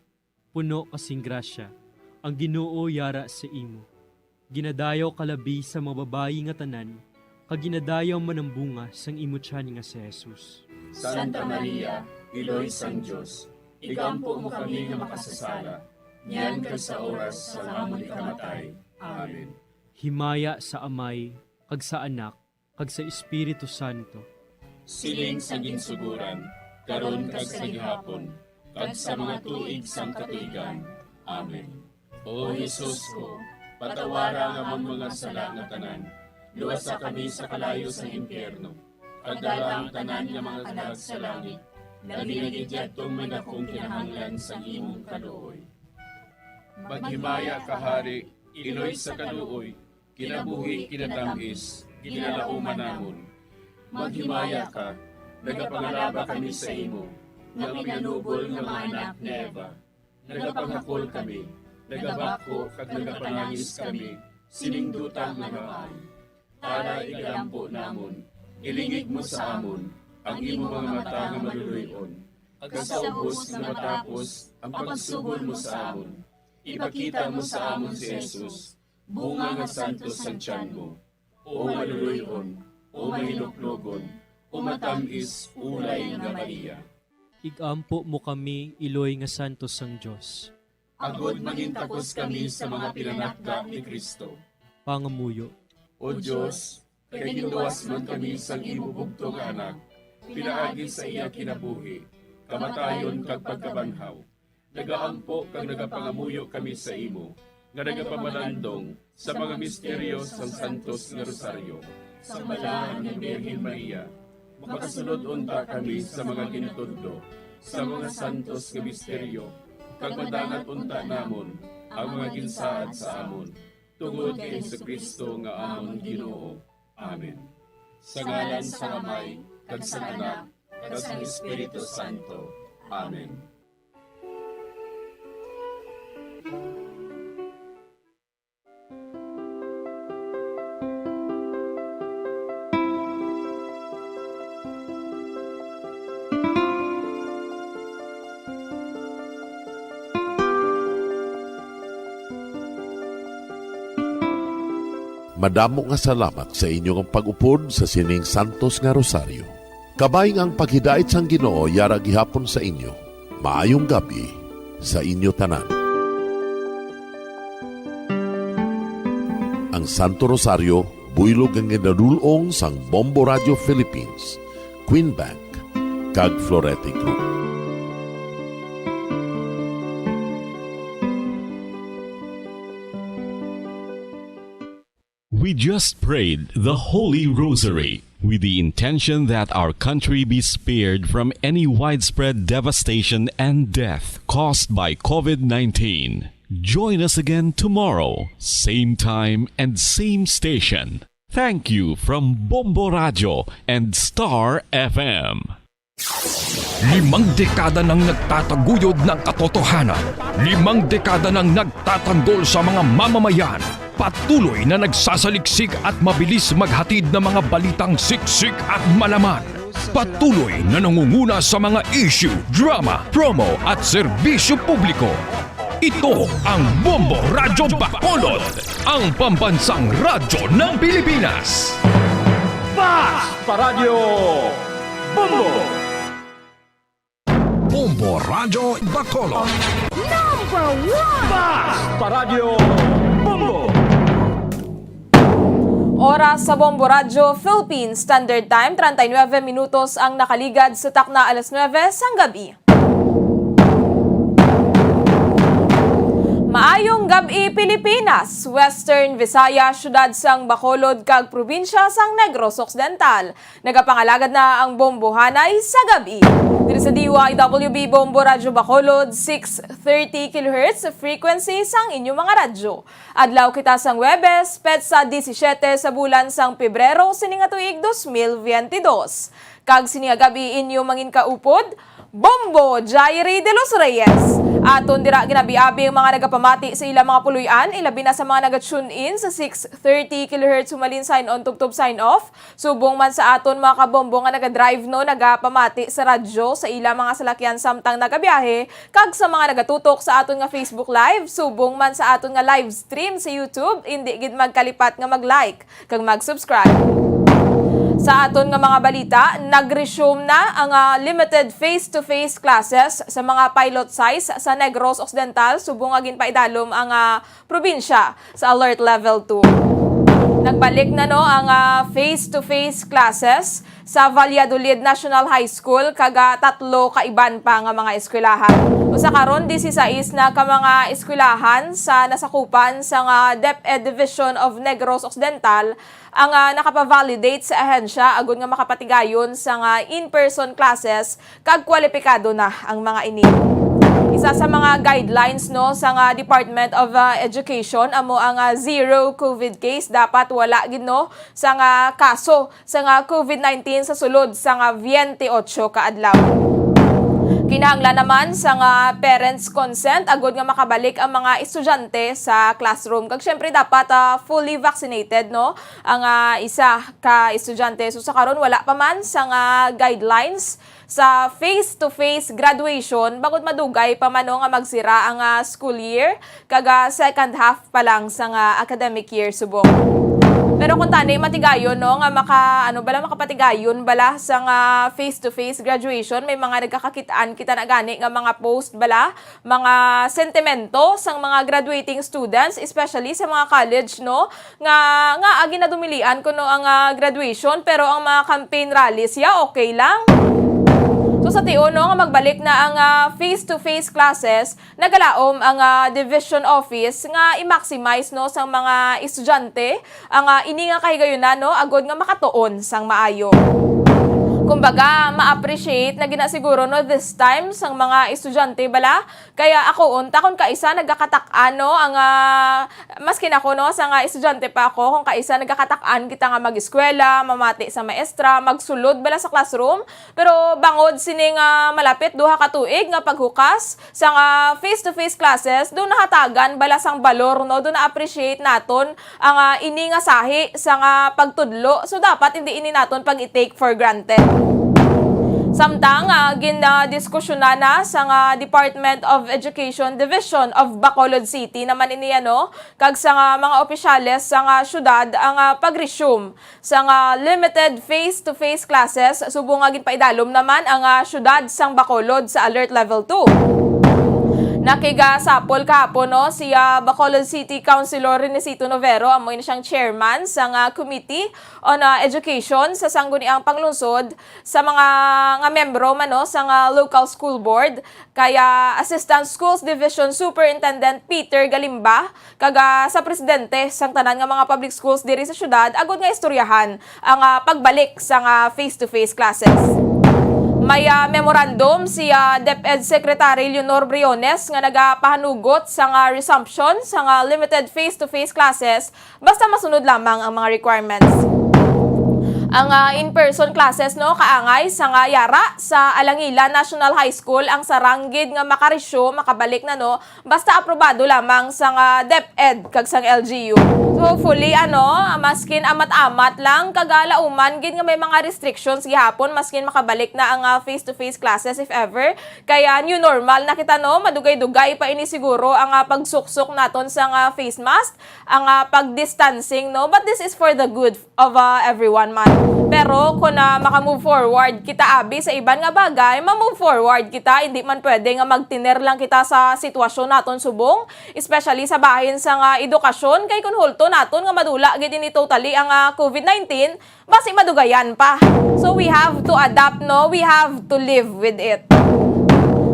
puno ka sing grasya, ang Ginoo yara sa imo. Ginadayaw ka labi sa mga babayi nga tanan, kag ginadayaw man ang bunga sang imo tiyan nga si Jesus. Santa Maria, Iloy sang Dios, igampo mo kami nga makasasala, niyan kag sa oras sang amon ikamatay. Amen. Himaya sa Amay, kag sa Anak, kag sa Espiritu Santo. Siling sa ginsuguran, karon kag sa gihapon, kag sa mga tuig sang katuigan. Amen. O Jesus ko, patawara ang amon mga sala nga tanan, luwasa kami sa kalayo sang impyerno, kag dala ang tanan nga mga kalag sa langit, labi na gid yadtong may dakong kinahanglan sang imong kaluoy. Maghimaya ka, Hari, Iloy sa kaluoy, kinabuhi, kinatamis, ginalauman namon. Maghimaya ka, nagapangalaba kami sa imo, nga pinanubol nga mga anak ni Eva. Nagapanghakol kami, nagabakho kag nagapanangis kami sining duta nga namaan. Tara, igalampo namon, ilingig mo sa amon ang imo mga mata nga maluloy-on, kag sa ubos nga matapos ang pagsugol mo sa amon, ipakita mo sa amon si Jesus, bunga nga santos sang tiyan mo. O maluloy-on, o mahinuklogon, o matam-is ulay nga Maria. Igampo mo kami, iloy nga santos sang Dios. Agod mangintakos kami sa mga pinanakda ni Cristo. Pangamuyo. O Dios, kay ginluwas man kami sang imo bugtong nga Anak, pinaagi sa iya kinabuhi, kamatayon, kag pagkabanhaw, nagaampo kag nagapangamuyo kami sa imo, nga nagapamalandong sa mga misteryo sang Santos nga Rosaryo, sa Balahan nga Birhen Maria, makasulod unta kami sa mga gintudlo sa mga santos nga misteryo, kag madangat unta namon ang mga ginsaad sa amon, tungod kay Jesu-Cristo nga amon Ginoo. Amen. Sa ngalan sang Amay, kag sang Anak, kag sang Espiritu Santo. Amen. Madamo nga salamat sa inyo nga pag-upod sa sining santos nga rosaryo. Kabay nga ang paghidait sang Ginoo yara gihapon sa inyo. Maayong gab-i sa inyo tanan. Ang Santo Rosario, buylog nga ginadul-ong sang Bombo Radio Philippines, Queen Bank, kag Florete Group. We just prayed the Holy Rosary with the intention that our country be spared from any widespread devastation and death caused by COVID nineteen. Join us again tomorrow, same time and same station. Thank you from Bombo Radio and Star F M. Limang dekada nang nagtataguyod ng katotohanan. Limang dekada nang nagtatanggol sa mga mamamayan. Patuloy na nagsasaliksik at mabilis maghatid ng mga balitang siksik at malaman. Patuloy na nangunguna sa mga issue, drama, promo at serbisyo publiko. Ito ang Bombo Radyo Bacolod, ang pambansang radyo ng Pilipinas. Fast Paradyo Bombo! Bombo Radyo Bacolod. Number one! Fast Paradyo Bombo! Oras sa Bombo Radyo Philippines Standard Time, treinta y nueve minutos ang nakaligad sa takna alas nuebe sang gab-i. Maayong gab-i, Pilipinas, Western Visayas, siyudad sang Bacolod, kag probinsya sang Negros Occidental. Nagapangalagad na ang Bombohanay sa gab-i. Diri sa D Y W B Bombo Radyo Bacolod, six thirty kilohertz frequency sang inyo mga radyo. Adlaw kita sang Huwebes, petsa disisiete sa bulan sang Pebrero sini nga tuig dos mil biyente dos. Kag sini nga gab-i inyo manginkaupod, Bombo Jairi de los Reyes. Aton dira ginabi-abi ang mga nagapamati sa ilang mga puloy-an, ilabi na sa mga naga-tune in sa six thirty kilohertz humalin sign on tubtob sign off. Subong man sa aton mga kabombo nga naga-drive, no, nagapamati sa radyo sa ila mga salakyan samtang nagabiyahe, kag sa mga nagatutok sa aton nga Facebook Live, subong man sa aton nga live stream sa YouTube, indi gid magkalipat nga mag-like kag mag-subscribe. Sa aton nga mga balita, nag-resume na ang, ah, limited face-to-face classes sa mga pilot sites sa Negros Occidental, subong nga ginpaidalom ang, ah, probinsya sa Alert Level two. Nagbalik na, no, ang, ah, face-to-face classes sa Valladolid National High School kag, ah, tatlo ka iban pa nga mga eskwelahan. Usa karon, disisais na ka mga eskwelahan sa nasakupan sang, ah, DepEd Division of Negros Occidental ang, ah, nakapa-validate sa ahensya agud nga makapatigayon sang, ah, in-person classes kag kwalipikado na ang mga ini. Isa sa mga guidelines, no, sang, ah, Department of, ah, Education amo ang, ah, zero COVID case. Dapat wala gid, no, sang, ah, kaso sang, ah, COVID nineteen sa sulod sang, ah, biyente otso ka adlaw. Kinahanglan naman sang, ah, parents' consent agud nga makabalik ang mga estudyante sa classroom. Kag syempre dapat, ah, fully vaccinated, no, ang, ah, isa ka estudyante. So sa karon wala pa man sang, ah, guidelines sa face-to-face graduation, bangod madugay pa man, no, nga magsira ang, ah, school year, kag, ah, second half pa lang sang, ah, academic year subong. Pero kung tani matigayon, no, nga maka, ano bala, makapatigayon bala sang, ah, face-to-face graduation, may mga nagkakakit-an kita na gani nga mga post bala, mga sentimento sang mga graduating students, especially sa mga college, no, nga, nga agi na dumilian kuno ang, ah, graduation, pero ang mga campaign rallies, ya, okay lang. So, sa tion, no, nga magbalik na ang, ah, face-to-face classes, nagalaom ang, ah, division office nga i-maximize, no, sang mga estudyante ang, ah, ini nga kahigayunan, no, agod nga makatuon sang maayo. Kumbaga, ma-appreciate na ginasiguro, no, this time sang mga estudyante bala, kaya ako unta kung kaisa nagakatak-an, no, ang, ah, maskin ako, no, sa nga estudyante pa ako, kung kaisa nagakatak-an kita nga mag-eskwela, mamati sa maestra, magsulod bala sa classroom, pero bangod sini nga malapit duha ka tuig nga paghukas sa nga face-to-face classes, do nahatagan bala sang balor, no, do na-appreciate naton ang, ah, ini nga sahi sa nga pagtudlo. So, dapat hindi ini naton pag-i-take for granted. Samtang, ah, gin, ah, diskusyonan na sa nga Department of Education Division of Bacolod City naman ini, ano, kag sa nga mga opisyales sa nga syudad ang, ah, pag-resume sa nga limited face-to-face classes, subong nga ginpaidalom naman ang, ah, syudad sang Bacolod sa Alert Level two. Nakigasapol kahapon, no, si, ah, Bacolod City Councilor Renesito Novero, amo ini siyang chairman sa nga Committee on, ah, Education sa Sangguniang Panglungsod, sa mga nga membro man, no, sa nga local school board, kaya Assistant Schools Division Superintendent Peter Galimba, kag, ah, sa presidente sang tanan nga mga public schools diri sa syudad, agod nga istoryahan ang, ah, pagbalik sa nga face-to-face classes. May, ah, memorandum si, ah, DepEd Secretary Leonor Briones nga nagapahanugot sa nga resumption sa nga limited face-to-face classes basta masunod lamang ang mga requirements. Ang, ah, in-person classes, no, kaangay sa nga yara sa Alangila National High School ang sarang gid nga makaresume, makabalik na, no, basta aprobado lamang sang, ah, DepEd kag sang L G U. So, hopefully, ano, maskin amat-amat lang, kag, ah, lauman gid nga may mga restrictions gihapon, maskin makabalik na ang, ah, face-to-face classes, if ever. Kaya new normal na kita, no? Madugay-dugay pa ini siguro ang, ah, pagsuksok naton sang, ah, face mask, ang, ah, pag-distancing, no? But this is for the good of, ah, everyone man. Pero kung, ah, maka-move forward kita, abi, sa iban nga bagay, ma-move forward kita. Hindi man pwede nga magtiner lang kita sa sitwasyon naton subong, especially sa bahin sang, ah, edukasyon, kay kung hulto naton nga madula gid ini totally ang, ah, COVID nineteen, basi madugayan pa. So we have to adapt, no? We have to live with it.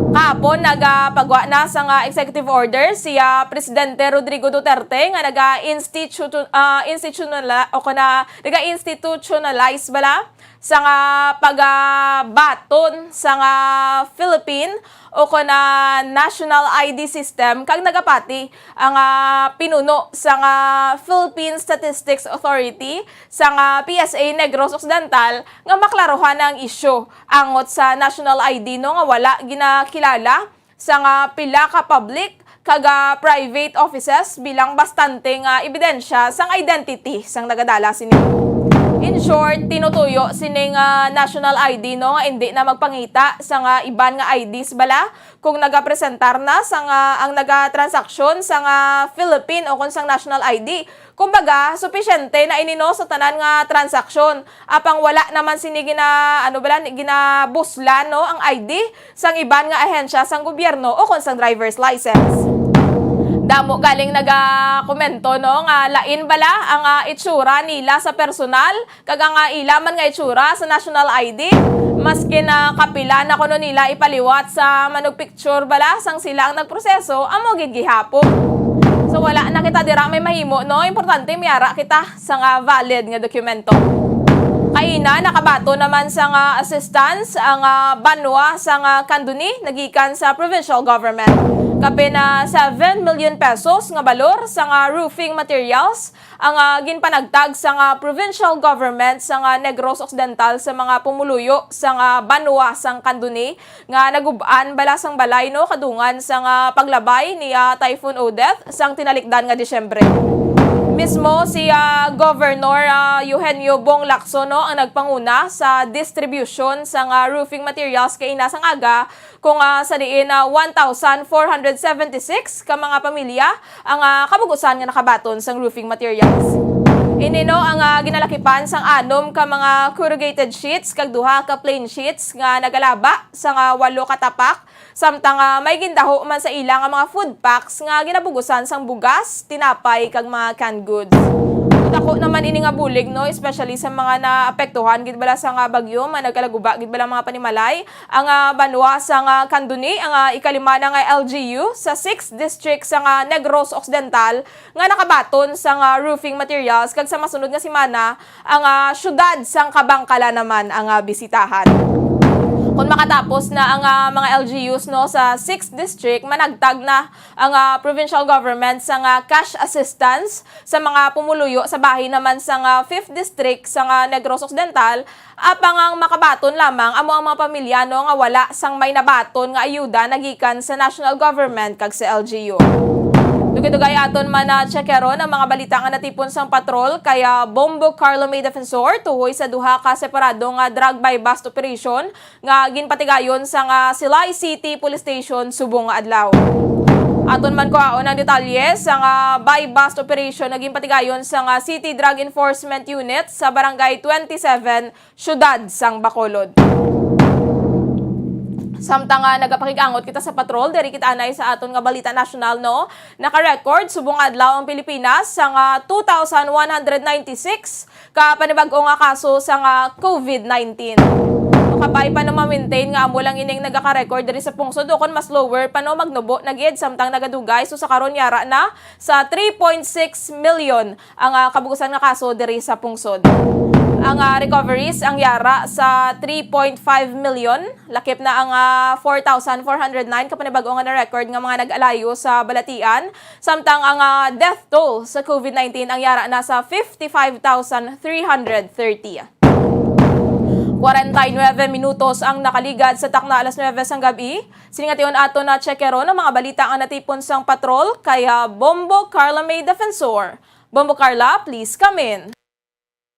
Kahapon, nagapagwa na sa nga executive order si, ah, Presidente Rodrigo Duterte nga naga-institu-, ah, institutionala-, o kana, naga-institutionalize bala sa nga pagabaton sa nga Philippine o kana national I D system, kag nagapati ang, ah, pinuno sa nga Philippine Statistics Authority sa nga P S A Negros Occidental nga maklaruhan ang isyu angot sa national I D, no, nga wala ginakilala sa nga pila ka public kag, ah, private offices bilang bastante nga ebidensya sang identity sang nagadala sini. In short, tinutuyo sini nga national I D, no, nga indi na magpangita sa nga iban nga I Ds bala kung nagapresentar na sa nga ang nagatransaksyon sa nga Philippine o kon sang national I D. Kumbaga, supisyente na ini, no, sa tanan nga transaksyon. Apang wala naman sini gina-, ano bala, ginabuslan, no, ang I D sang iban nga ahensya sang gobyerno o kon sang driver's license. Damo galing nagakomento, no, nga lain bala ang, ah, itsura nila sa personal kag ang, ah, ila man nga itsura sa national I D. Maski na kapila na kuno nila ipaliwat sa manugpicture bala sang sila ang nagproseso, amo gid gihapon. So, wala na kita dira may mahimo, no? Importante, may ara kita sa nga valid nga dokumento. Kaina, nakabaton naman sa nga assistance ang, ah, banwa sa nga Candoni nagikan sa provincial government. Kapin na seven million pesos nga balor sa nga roofing materials ang, ah, ginpanagtag sa nga provincial government sa nga Negros Occidental sa mga pumuluyo sa nga banwa sang Candoni nga nagub-an bala sang balay, no, kadungan sa nga paglabay ni, ah, Typhoon Odette sang tinalikdan nga Disyembre. Mismo si, ah, Governor, ah, Eugenio Bong Lacson, no, ang nagpanguna sa distribution sa nga roofing materials kaina sang aga, kung, ah, sa diin, ah, one thousand four hundred seventy-six ka mga pamilya ang, ah, kabug-usan nga nakabaton sang roofing materials. Ini, no, ang, ah, ginalakipan sang anom ka mga corrugated sheets kag duha ka plain sheets nga nagalaba sa nga walo ka tapak, samtang, ah, may gindaho man sa ila nga mga food packs nga ginabugusan sang bugas, tinapay, kag mga canned goods. Dako naman ini nga bulig, no, especially sa mga naapektuhan gid bala sa nga bagyo, mga nagkalaguba gid bala mga panimalay. Ang, ah, banwa sa nga Candoni, ang, ah, ikalima na nga L G U sa sixth district sa nga Negros Occidental nga nakabaton sa nga roofing materials, kag sa masunod nga semana ang, ah, siyudad sang Kabangkala naman ang, ah, bisitahan. Kung makatapos na ang, ah, mga L G Us, no, sa sixth district, managtag na ang, ah, provincial government sa nga cash assistance sa mga pumuluyo sa bahin naman sa nga fifth district sa nga Negros Occidental, apang ang makabaton lamang amo ang mga pamilya, no, nga wala sang may nabaton nga ayuda nagikan sa national government kag sa L G U. Dugay-dugay aton man na tsekeron ang mga balita nga natipon sang patrol kay, ah, Bombo Carlo May Defensor tuhoy sa duha ka separado nga drug buy-bust operation nga ginpatigayon sa nga Silay City Police Station subong nga adlaw. Aton man kuhaon ang detalye sa nga buy-bust operation nga ginpatigayon sa nga City Drug Enforcement Unit sa Barangay twenty-seven, Siyudad sang Bacolod. Samtang nga nagapakig-angot kita sa patrol, diri kita anay sa aton nga balita nasyonal, no? Naka-record subong adlaw ang Pilipinas sa nga two thousand one hundred ninety-six ka panibag-o nga kaso sa nga COVID nineteen. Makabay pa no ma-maintain nga amo lang ining nagaka-record diri sa pungsod, o kon mas lower pa no magnubo na gid, samtang nagadugay. So, sa karon, yara na sa three point six million ang, ah, kabug-usan nga kaso diri sa pungsod. Ang, ah, recoveries ang yara sa three point five million, lakip na ang, ah, four thousand four hundred nine ka panibag-o nga na-record nga mga nag-alayo sa balatian, samtang ang, ah, death toll sa COVID nineteen ang yara na sa fifty-five thousand three hundred thirty. Kwarenta y nuebe minutos ang nakaligad sa takna alas nuebe sang gab-i. Sini nga tion aton na tsekeron ang mga balita nga natipon sang patrol kay, ah, Bombo Carla May Defensor. Bombo Carla, please come in.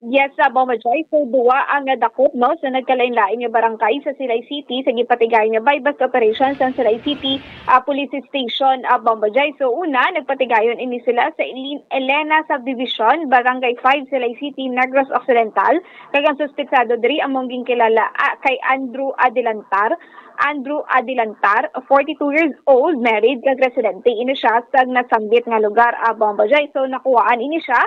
Yes, ah, Bombo Joy. So, duwa ang nadakop, no, sa nagkalain-lain nga barangay sa Silay City sa ginpatigayon nga buy-bust operation sang Silay City, ah, Police Station, ah, Bombo Joy. So, una, nagpatigayon ini sila sa Elin-, Elena Subdivision, Barangay five, Silay City, Negros Occidental. Kag ang suspetsado diri among ginkilala, ah, kay Andrew Adelantar. Andrew Adelantar, forty-two years old, married, kag residente ini siya sa nasambit nga lugar, ah, Bombo Joy. So, nakuhaan ini siya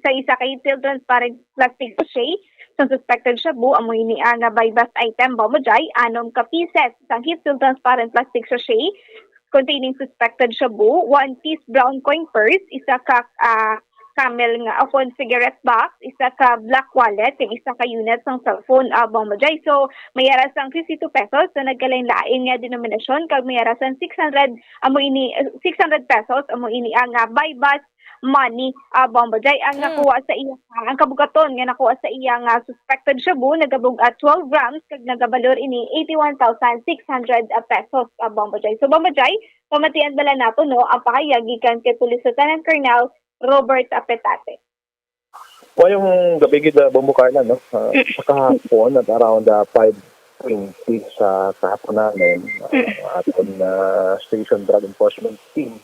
sa isa ka heat-sealed transparent plastic sachet. Sa suspected shabu, amo ini ang, ah, buy-bust item, Bombo Joy, anom ka pieces sang heat-sealed transparent plastic sachet containing suspected shabu, one piece brown coin purse, isa ka, ah, camel nga, o kon cigarette box, isa ka black wallet, kag isa ka unit sang cellphone, ah, Bombo Joy. So, may ara sang fifty-two pesos sa nagkalain-lain nga denominasyon, kag may ara sang six hundred, amo ini, eh, six hundred pesos, amo ini ang, ah, buy-bust money, ah, Bombo Joy. Ang Mm. nakuha sa iya, ang kabugaton nga nakuha sa iya nga suspected shabu nagabug-at twelve grams kag nagabalor ini eighty-one thousand six hundred pesos, ah, Bombo Joy. So, Bombo Joy, pamatian bala nato, no, ang pahayag gikan kay Police Lieutenant Colonel Robert Apetate. Ngayong gabi gid, ah, Bombo Carla, no? Ah, Mm. sa kahapon at around, ah, five twenty sa kahaponan, ah, Mm. aton, ah, station drug enforcement team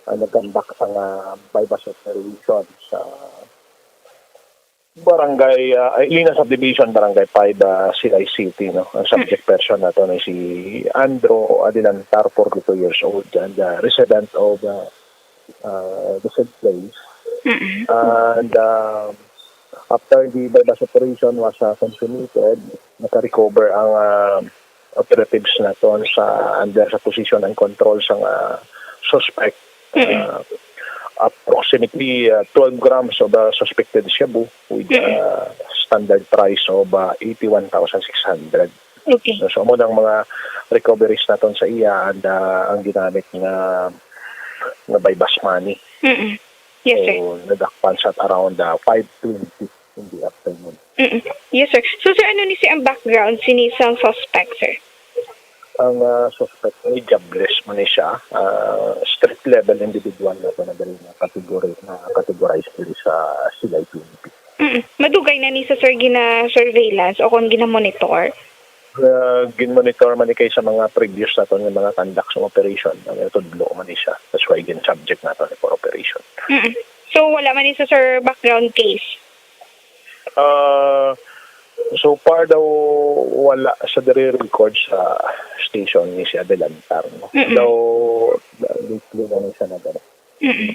ang nag-conduct sang, ah, buy-bust operation sa barangay, ah, ay, Lina Subdivision, Barangay five, ah, Silay City, no? Ang subject person nato ni si Andro Adelantar, forty-two years old, and, ah, resident of, ah, ah, the said place. Mm-mm. And, ah, after the buy-bust operation was, ah, consummated, naka-recover ang, ah, operatives naton sa, under sa position and control sang, ah, suspect. Mm-mm. Ah, approximately, ah, twelve grams of the suspected shabu with, Mm-mm. ah, standard price of, ah, eighty-one thousand six hundred. Okay. So, so, amo nang mga recoveries naton sa iya and, ah, ang ginamit nga, nga buy-bust money. Mm-mm. Yes, sir. So, nadakpan sa around, ah, five twenty in the afternoon. Mm-mm. Yes, sir. So, sir, ano ni, sir, ang background sini sang suspect, sir? Ang, ah, suspect ni jobless man ni siya, ah, street level individual na to na dali na category, na categorize diri sa Silay twenty. Mm. Madugay na ni sa, sir, gina-surveillance o kung gina-monitor? Ah, gin-monitor man ni kay sa mga previous naton nga mga conduct sa operation, ang tudlo man ni siya. That's why gin-subject naton ni for operation. Mm. So, wala man ni sa, sir, background case? Ah, so far daw, wala sa diri record sa station ni si Adelantar, no? Mm-mm. Daw, lately na ni siya nag-, Mm-mm.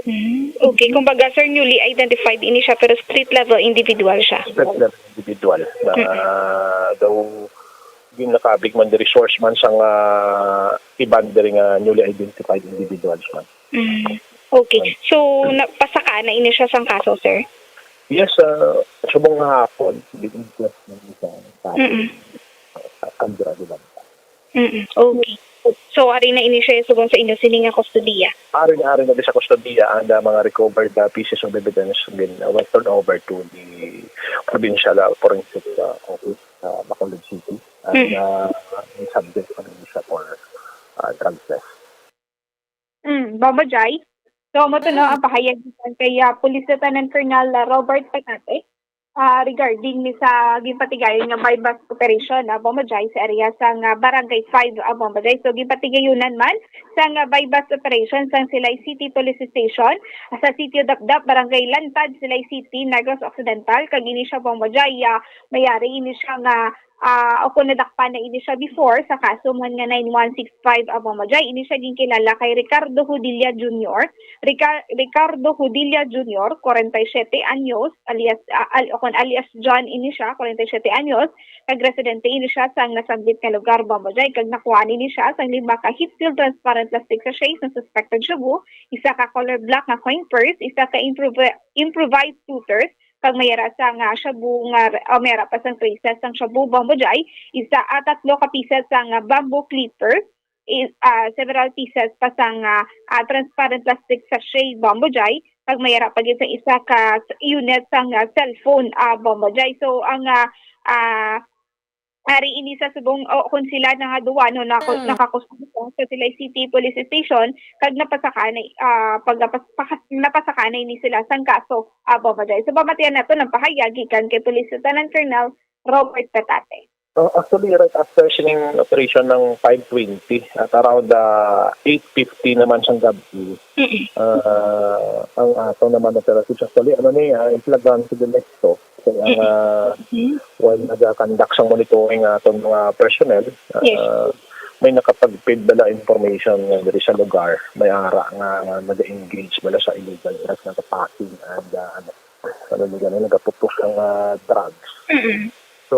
Hmm, okay. Kumbaga, sir, newly identified ini siya, pero street level individual siya. Street level individual. Na, Mm-mm. daw, ginakabig man the resource man sang, ah, iban diri nga newly identified individuals man. Mm. Okay. So, napasaka na ini siya sang kaso, sir? Yes, ah, subong nga hapon, di-inquest na ni sa kaso. Mm-mm. Ah, Andra Adelante. Mm-mm. Okay. So, ari na ini siya subong sa inyo sini nga kustodiya? Ari na, ari na di sa kustodiya, and, ah, mga recovered, ah, pieces of evidence been, ah, were turned over to the provincial, ah, forensic, ah, office sa Bacolod City. And, Mm. ah, subject pa rin siya for, ah, drug test. Mm, Bombo Jai. So, amo to, no, Mm. ang pahayag gikan kay, ah, Police Lieutenant Colonel, ah, Robert Patate, ah, regarding ni sa ginpatigayon nga buy-bust operation, ah, Bombo Jai, sa area sang, ah, Barangay five, ah, Bombo Jai. So, ginpatigayunan man sang, ah, buy-bust operation sang Silay City Police Station, ah, sa Sitio Dapdap, Barangay Lantad, Silay City, Negros Occidental. Kag ini siya, Bombo Jai, ah, mayari ini siya nga ah, o kung nadakpan na ini siya before sa kaso man nga nine one six five, ah, Bombo Jai, ini siya ginkilala kay Ricardo Hudilla Junior. Rica-, Ricardo Hudilla Junior, forty-seven anyos, alias, ah, al-, o kon alias John ini siya, forty-seven anyos, kag residente ini siya sang nasambit nga lugar, Bombo Jai, kag nakuha ini siya sang lima ka heat-sealed transparent plastic sachet sa suspected shabu, isa ka color black nga coin purse, isa ka improv-, improvised shooters, kag may ara sang shabu nga, o may ara pa sang traces sang shabu, Bombo Jai, isa, ah, tatlo ka pieces sang bamboo clipper, i-, ah, several pieces pa sang, ah, ah, transparent plastic sachet, Bombo Jai, kag may ara pa gid sang isa ka s-, unit sang, ah, cellphone, ah, Bombo Jai. So, ang, ah, ah, ari ini sa subong, o, kon sila na nga duwa, no, nako-, Mm. nakakusog sa Silay City Police Station, kag napasaka na, ah, pagapas-, pakas-, napasaka na ini sila sang kaso, ah, Bombo Jai. So, pamatian nato ang pahayag gikan kay Police Lieutenant Colonel Robert Patate. Oh, actually, right after sining operation ng five twenty, at around, ah, eight fifty naman sang gabi, Mm-mm. ah, ang ato naman operatives, actually, ano ni, ah, in flagrante delicto. Kaya ang, Mm. ah, Mm. while nag-conduct sang monitoring, ah, atong mga personnel, ah, Yes. may nakapag-feed bala information nga diri sa lugar, may ara nga nag-engage bala sa illegal drugs, nagpa-packing and, ah, ano, ano ni gani, nagapupus ang, ah, drugs. Mm-mm. So,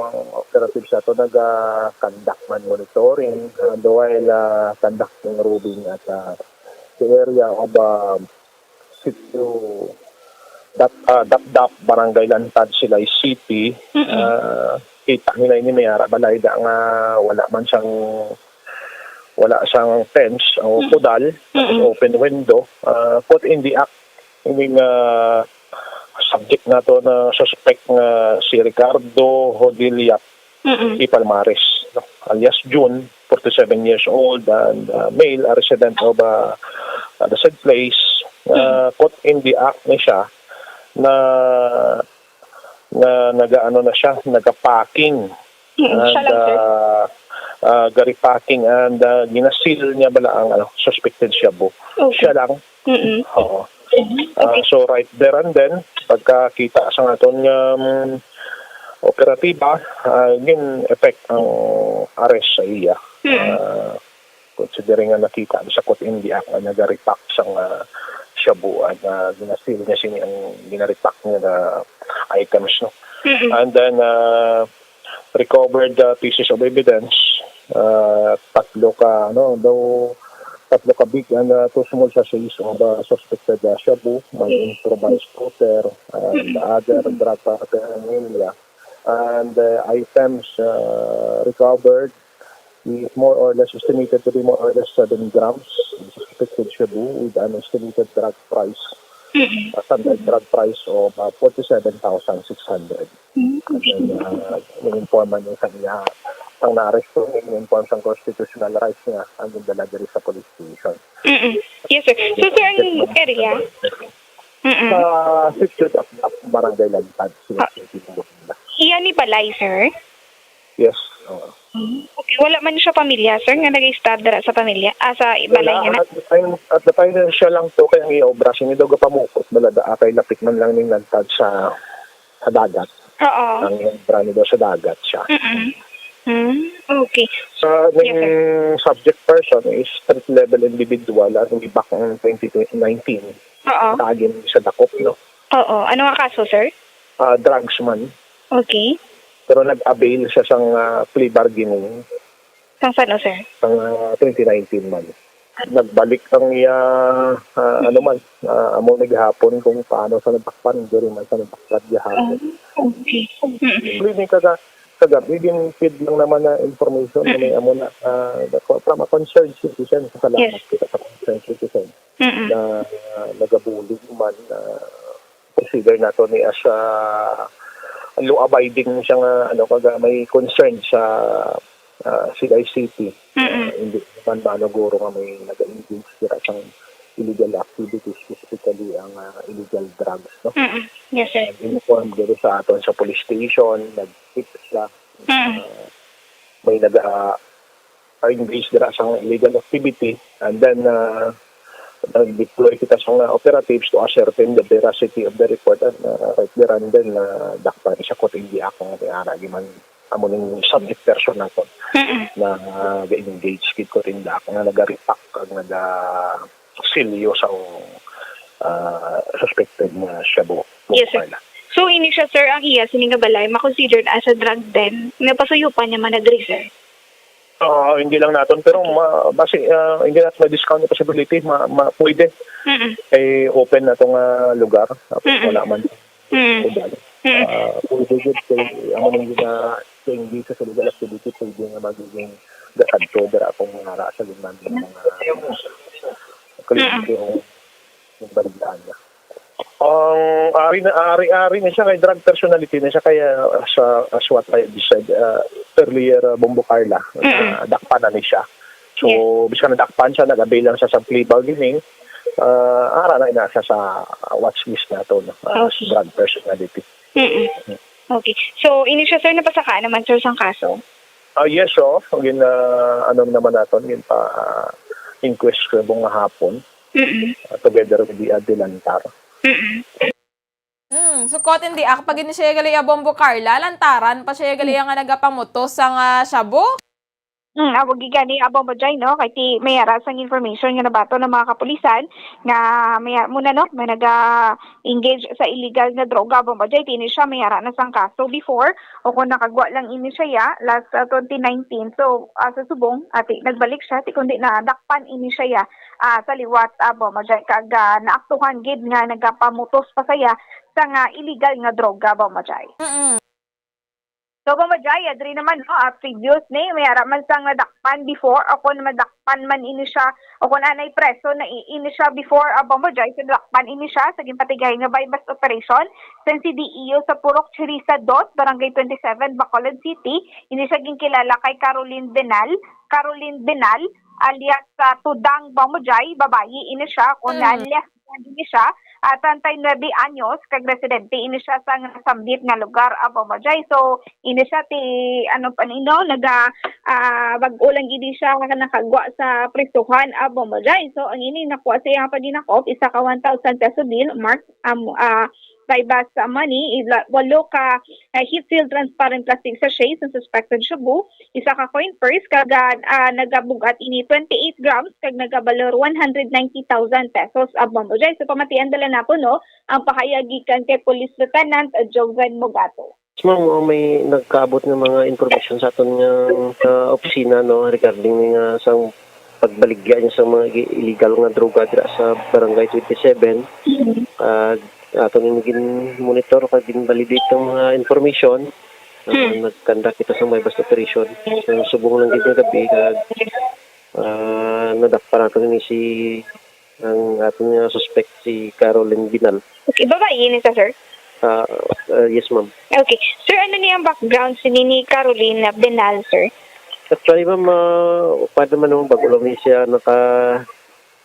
ang operatives nato naga-conduct man monitoring, ah, the while, ah, conducting roving at, ah, the area of, ah, Sitio Dap-, ah, Dapdap, Barangay Lantad, Silay City. Mm-mm. Ah, kita nila ini, may ara balay da nga wala man sang, wala sang fence o Mm. pudal, Mm-mm. open window. Ah, put in the act, ini nga subject nato na suspect nga si Ricardo Hodiliac Mm-mm. E. Palmares, no? Alias Jun, forty-seven years old and, uh, male, a resident of, uh, uh, the said place. Uh, Mm. Put in the act ni siya na, na nagaano na siya, nagapacking. Mm, siya lang, sir. Uh, uh, gari packing and, uh, ginasil niya bala ang, ano, suspected shabu. Okay. Siya lang. Mm-mm. Oo. Mm-hmm. Ah, okay. So, right there and then, pagkakita sa aton nga, um, operatiba, ah, gin-effect ang arrest sa iya. Mm-mm. Ah, considering nga nakita sa put in the act nga nagarepack sang, ah, shabu, ah, nga ginasil niya sini ang ginarepack niya nga items, no? Mm-mm. And then, ah, recovered, uh, pieces of evidence, uh, tatlo ka, ano, daw, tatlo ka big and, uh, two small sachets of, uh, suspected, uh, shabu, may Mm. improvised scooter, and Mm. other Mm. drug paraphernalia. And, uh, items, uh, recovered is more or less estimated to be more or less seven grams of suspected shabu with an estimated drug price, Mm. a standard Mm. drug price of, uh, forty-seven thousand six hundred. Mm, okay. And then, uh, in-inform man niya sa iya, ang na-arrest ko, in-inform sa constitutional rights niya, ang gindala diri sa police station. Mm-mm. Yes, sir. So, sir, ang area? Mm-mm. Sa Sitio Dapdap, Barangay Lantad, Silay Ah. City, Bukidnon. Iya ni balay, sir? Yes, oo. Mm, okay. Wala man siya pamilya, sir, nga nag-istar dira sa pamilya, ah, sa balay Wala, niya na? At the time, at the time na siya lang to, kay ang iya obra, sini daw gapamukot, bala da, kay lapit man lang ning Lantad sa, sa dagat. Oo. Ang obra ni daw sa dagat siya. Mm-mm. Hmm, okay. Sa Yes, sir. Ning subject person is street level individual, ano, way back in twenty nineteen. Oo. Tagin sa dakop, no? Oo. Ano nga kaso, sir? Ah, drugs man. Okay. Pero nag-avail siya sang ah, plea bargaining Sang sano, sir? sang ah, twenty nineteen man. Nagbalik ang iya, ah, ano man, ah, amo na gihapon kung paano sa nagpakpan, diri man sa nagpakpan gihapon. Oh, okay. Mm-mm. Hindi kaga, kagabi, din feed lang naman na information na may amo na, ah, from a concerned citizen. Salamat Yes. kita sa concerned citizen Mm-mm. na ah, nagabulig man na consider nato ni as a law-abiding siya nga ano, kaga may concern sa ah, C I C T. Mm-mm. Ah, hindi man manuguro nga may nag-engage sila sang illegal activities, specifically ang ah, illegal drugs, no? Mm-mm. Yes, sir. Informed dito sa aton sa police station, nag-tip sila. Mm-mm. Ah, may naga-engage dira sa illegal activity, and then ah, nag-deploy kita sa mga operatives to ascertain the veracity of the report, and ah, right there and then ah, dakpan siya kung hindi ako nga may ara giman amo ning subject person nato Mm-mm. na ah, ga-engage gid ko rin nga naga-repack kag naga-silyo sa ah, suspected nga shabu. Yes, sir. So, ini siya, sir, ang iya sini nga balay, ma-considered as a drug den, nga pasuyupan niya man na diri, sir. Ah, hindi lang naton, pero ma, basi, ah, hindi natin ma-discount yung possibility, ma, ma, pwede. Mm-mm. Eh, open na itong ah, lugar. Tapos Mm-mm. wala man. Mm. Kung dali. Mm. Ah, pwede yun, kay ang mga gina-engage sa illegal activity, pwede nga magiging gasadto dira akong nga sa liman ng mga kliyente o yung balitaan niya. Ang ari na ari-ari na siya kay drug personality na siya kaya as, as what I said uh, earlier, uh, Bombo Carla, Mm-mm. uh, dakpan na ni siya. So, bisan nadakpan siya, nag-avail lang siya sa plea bargaining, uh, ara na ina siya sa watch list nato, no? Uh, Okay. Drug personality. Mm-mm. Okay. So, ini siya, sir, napasakaan naman, sir, sang kaso? Ah, yes, so, gin, uh, ano naman naton, gin pa uh, inquest ko nga hapon Mm-mm. uh, together with the Adelantar. Mm-mm. Hmm, sukot hindi ak pag ini siya gali ya Bombo Carla, lantaran pa siya gali nga nagapamutos sang ah, shabu. Hmm, amo gid gani, Bombo Jay, no? Kay ti may ara sang information nga nabaton ng mga kapulisan nga may muna, no, may naga-engage sa illegal nga droga, Bombo Jay. Ti ini siya may ara na sang kaso before, o kung nakagwa lang ini siya ya, last uh, twenty nineteen. So, uh, sa subong, ati, nagbalik siya, ti kundi nadakpan ini siya ya uh, sa liwat, uh, Bombo Jay. Kag uh, naaktuhan gid nga nagapamutos pa saya sa nga illegal nga droga, Bombo Jay. Mm-mm. So, Bombo Jay, adri naman, no, uh, previous ni, may ara man sang nadakpan before, o kung madakpan man ini siya, o kung anay preso na ini siya before, uh, Bombo Jay, so nadakpan ini siya sa ginpatigay nga buy-bust operation sa C D E O sa Purok Chirisa dos, Barangay twenty-seven, Bacolod City. Ini siya ginkilala kay Caroline Benal, Caroline Benal, alias uh, Tudang, Bombo Jay, babayi ini siya, kung Mm. alias ini siya, uh, treinta y nueve anyos, kag residente ini siya sa nga sambit nga lugar, Bombo Jay. So, ini siya ti, ano pa nino, naga, ah, bag-o lang gid siya nga nakagwa sa prisuhan, Bombo Jay. So, ang ini nakuha sa iyang paginakop, isa ka one thousand peso bill, marked, um, ah, buy-bust money, ila- walo ka ah, heat-sealed transparent plastic sachet sa suspected shabu, isa ka coin purse, kag ah, nagabugat ini twenty-eight grams kag nagabalor one hundred ninety thousand pesos, Bombo Jay. So, pamatian dala nato, no, ang pahayag gikan kay Police Lieutenant Joven Mogato. Ma'am, uh, may nagkaabot nga mga information sa aton nga, uh, opisina, no, regarding ni nga sang pagbaligya niya sa mga gi- illegal nga droga dira sa Barangay twenty-seven. Ah, ato ni gin-monitor kag gin-validate ang mga information. Ah, Hmm. Nag-conduct kita sa buy-bust operation. So, subong lang gid nga gabi kag ah, nadakpan nato ni si ang aton nga suspect si Caroline Binal. Okay, babayi ini siya, sir? Ah, ah, yes, ma'am. Okay. Sir, ano ni ang background sini ni Caroline Benal, sir? Actually, ma'am, uh, pwede man naman bago lang ni siya naka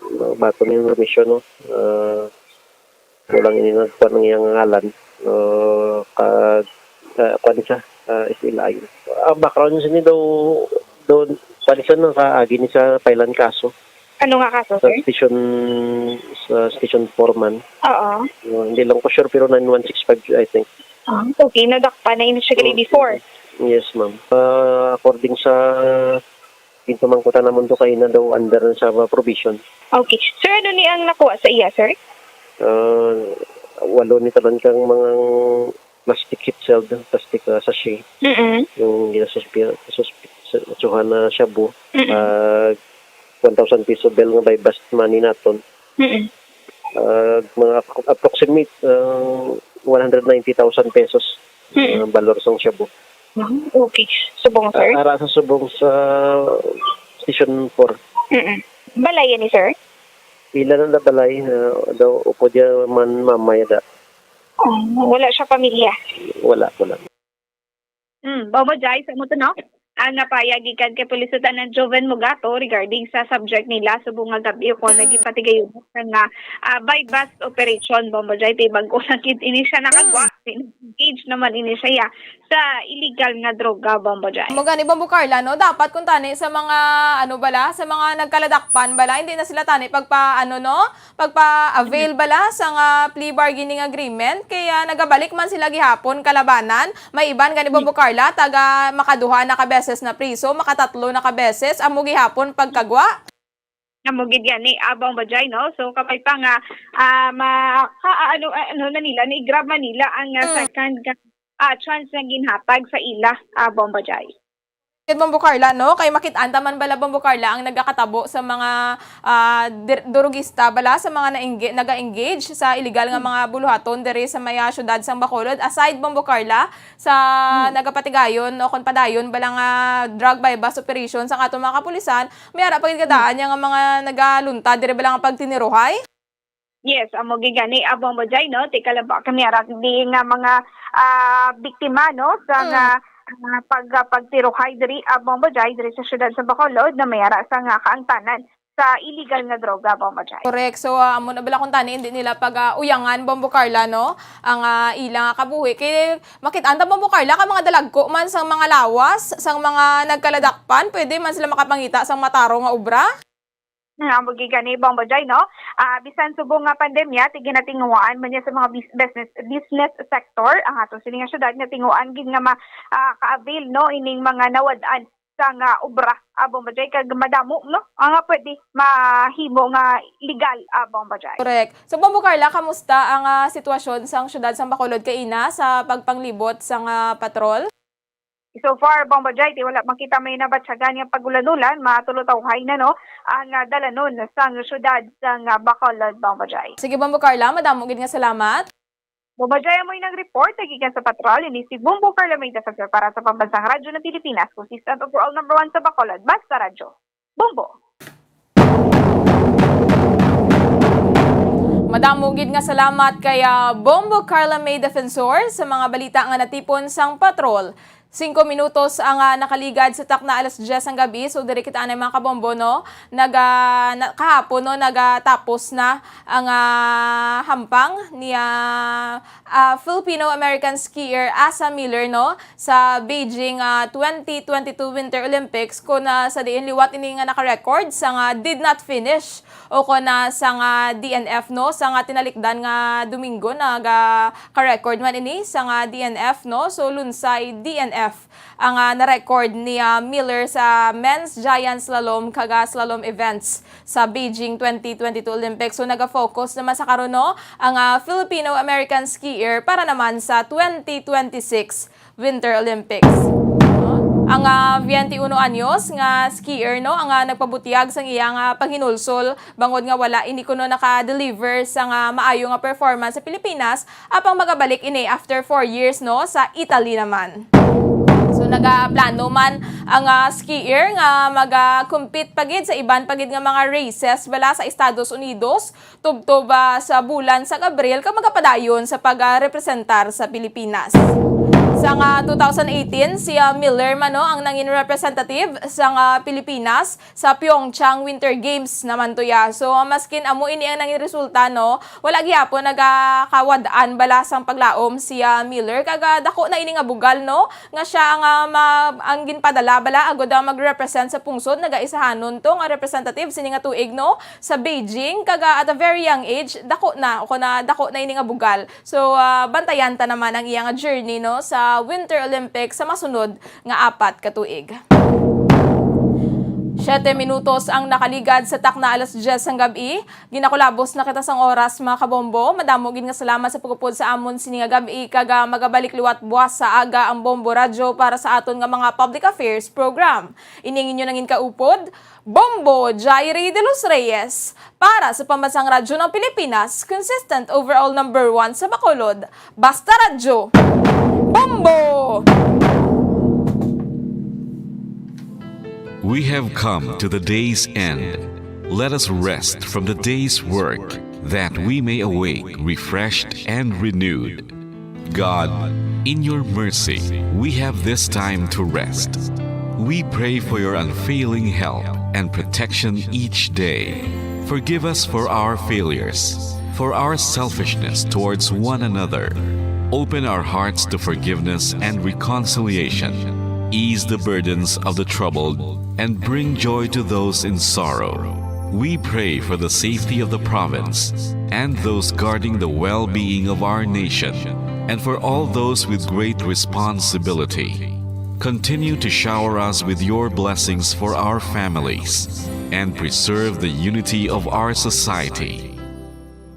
uh, bago ni information, no? Uh, kulang ini nagkuha ng iyang ngalan. Uh, kag uh, kuha siya, uh, S L I. Ang background niya sini daw, daw kuha siya nakaagi ni sa pailan kaso Ano nga kaso, sa sir? station sa station foreman. Oo. Uh, hindi lang ko sure pero nine one six five, I think. Ah, okay, nadakpan na ini siya gali before. Yes, ma'am. Ah, according sa ginpamangkutan namon to, kay na daw under na sa probation. Okay. Sir, ano ni ang nakuha sa iya, sir? Ah, walo ni tanan kang mga plastic heat sealed, plastic, ah, sachet. Mm-mm. Yung ginasuspi-, suspi-, sa, suhan na shabu, Mm-mm. ah, one thousand peso bail nga buy-bust money naton. Mm-mm. Ah, mga appro-, approximate, ah, one hundred ninety thousand pesos, Mm-mm. ah, balor sang shabu. Ah, okay. Subong, sir? Ah, ara sa subong sa Station four. Mm-mm. Balay ni, sir? Ila na na balay, ah, daw upod ya man mamaya da. Oh, wala siya pamilya? Wala, wala. Hmm, Bombo Jai, sa mo to, no? Ang napayag gikan kay Pulisotanan Joven Mogato regarding sa subject nila subong nga gab-i ko Mm. nagipatigayon sa nga, ah, buy-bust operation, Bombo Jai, kay bag-o lang gid ini siya nakagwa. Mm. Engage naman ini siya, ya, sa illegal nga droga, Bombo Jai. Mo gani, Bombo Carla, no? Dapat kung tani sa mga, ano bala, sa mga nagkaladakpan bala, hindi na sila tani pagpa, ano, no? Pagpa-avail Mm. bala sa nga plea bargaining agreement, kaya nagabalik man sila gihapon kalabanan. May iban gani, Bombo Carla, taga makaduha na ka beses na priso, makatatlo na ka beses, amo gihapon pagkagwa. Amo gid gani, ah, Bombo Jai, no? So, kapay pa nga, ah, ma-, ka-, ah, ano, ah, ano na nila, ni-grab man nila ang, ah, Mm. second, ah, chance nga ginhatag sa ila, ah, Bombo Jai. Kay Bombo Carla, no? Kay makit-an ta man bala, Bombo Carla, ang nagakatabo sa mga, ah, dir-, durugista bala, sa mga naengge-, naga-engage sa illegal nga Hmm. mga buluhaton diri sa may, ah, siyudad sang Bacolod. Aside, Bombo Carla, sa Hmm. nagapatigayon o kon padayon bala nga drug buy-bust operation sang aton mga kapulisan, may ara pa gid kadaan Hmm. niya nga mga nagaluntad diri bala nga pagtiniruhay. Yes, amo gid gani, ah, Bombo Jai, no? Tika lang ba, kami ara di nga mga, ah, biktima, no, sa Mm. nga, ah, pag-, ah, pagtiruhay diri, ah, Bombo Jai, diri sa siyudad sa Bacolod, na may ara sa nga kaangtanan sa illegal nga droga, Bombo Jai. Correct. So, ah, amo na bala kung tani, hindi nila pag, ah, uyangan, Bombo Carla, no? Ang, ah, ila nga kabuhi. Kay makit-an ta, Bombo Carla, ka mga dalagko man sang mga lawas, sang mga nagkaladakpan, pwede man sila makapangita sang mataro nga obra? Nga mo gid gani, Bombo Jai, no? Ah, bisan subong nga pandemya, ti ginatinguhaan man niya sa mga bis-, business, business sector ang ato sini nga syudad nga tinguhaan gid nga ma-, ah, ka-avail, no, ining mga nawad-an sa nga obra, ah, Bombo Jai, kag madamo, no, ang nga pwede mahimo nga legal, ah, Bombo Jai. Correct. So, Bombo Carla, kamusta ang, ah, sitwasyon sang syudad sang Bacolod kaina sa pagpanglibot sang, ah, patrol? So far, Bombo Jai, ti wala man kita may nabatyagan nga pag-ulan-ulan, matulutawhay na, no, ang, ah, dalanon sang syudad sang, ah, Bacolod, Bombo Jai. Sige, Bombo Carla, madamo gid nga salamat. Bombo Jai, amoy nag-report, nagikan sa patrol, ini si Bombo Carla May Defensor para sa Pambansang Radyo ng Pilipinas, consistent overall number one sa Bacolod, basta radyo. Bombo. Madamo gid nga salamat kay, ah, Bombo Carla May Defensor sa mga balita nga natipon sang patrol. Singko minutos ang, ah, nakaligad sa takna alas diyes ang gabi. So, diri kita anay, mga kabombo, no? Naga-, na-, kahapon, no, nagatapos na ang, ah, hampang ni, ah, ah, Filipino-American skier Asa Miller, no, sa Beijing, ah, twenty twenty-two Winter Olympics, kon, ah, sa diin liwat ini nga naka-record sa nga did not finish o kon, ah, sa nga D N F, no, sa nga tinalikdan nga Domingo, naga-, ka-record man ini sa nga D N F, no? So, lunsay D N F ang, ah, na-record ni, ah, Miller sa men's giant slalom kag, ah, slalom events sa Beijing twenty twenty-two Olympics. So, naga-focus naman sa karon, no, ang, ah, Filipino-American skier para naman sa twenty twenty-six Winter Olympics. No? Ang, ah, twenty-uno anyos nga skier, no, ang, ah, nagpabutyag sang iya nga paghinulsol bangod nga wala ini kuno naka-deliver sa nga maayo nga performance sa Pilipinas, apang magabalik ini after four years, no, sa Italy naman. So, nagaplano man ang, ah, skier nga maga-compete pa gid sa iban pa gid nga mga races bala sa Estados Unidos, tubtob, ah, sa bulan sa Abril, kag magapadayon sa pag, ah, representar sa Pilipinas. Sa nga two thousand eighteen, si, ah, Miller man, no, ang nangin representative sa nga Pilipinas sa Pyeongchang Winter Games naman to ya. So, maskin amo ini ang nangin resulta, no, wala gihapon nagakawad-an bala sang paglaom si, ah, Miller. Kag, ah, dako na ini nga bugal, no, nga siya ang, ah, ma-, ang ginpadala bala agud, ah, mag-represent sa pungsod. Nagaisahanon to nga representative sini nga tuig, no, sa Beijing. Kag, ah, at a very young age, dako na, o kon, ah, dako na ini nga bugal. So, ah, bantayan ta naman ang iya nga journey, no, sa ah, Winter Olympics sa masunod nga apat ka tuig. Siyete minutos ang nakaligad sa takna alas diyes sang gab-i. Ginakulabos na kita sang oras, mga kabombo. Madamo gid nga salamat sa pag-upod sa amon sini nga gab-i, kag, ah, magabalik liwat buwas sa aga ang Bombo Radyo para sa aton nga mga public affairs program. Ini ang inyo nangin kaupod, Bombo Jairi de los Reyes, para sa Pambansang Radyo ng Pilipinas, consistent overall number one sa Bacolod. Basta Radyo, Bombo! We have come to the day's end. Let us rest from the day's work, that we may awake refreshed and renewed. God, in your mercy, we have this time to rest. We pray for your unfailing help and protection each day. Forgive us for our failures, for our selfishness towards one another. Open our hearts to forgiveness and reconciliation. Ease the burdens of the troubled and bring joy to those in sorrow. We pray for the safety of the province and those guarding the well-being of our nation, and for all those with great responsibility. Continue to shower us with your blessings for our families and preserve the unity of our society.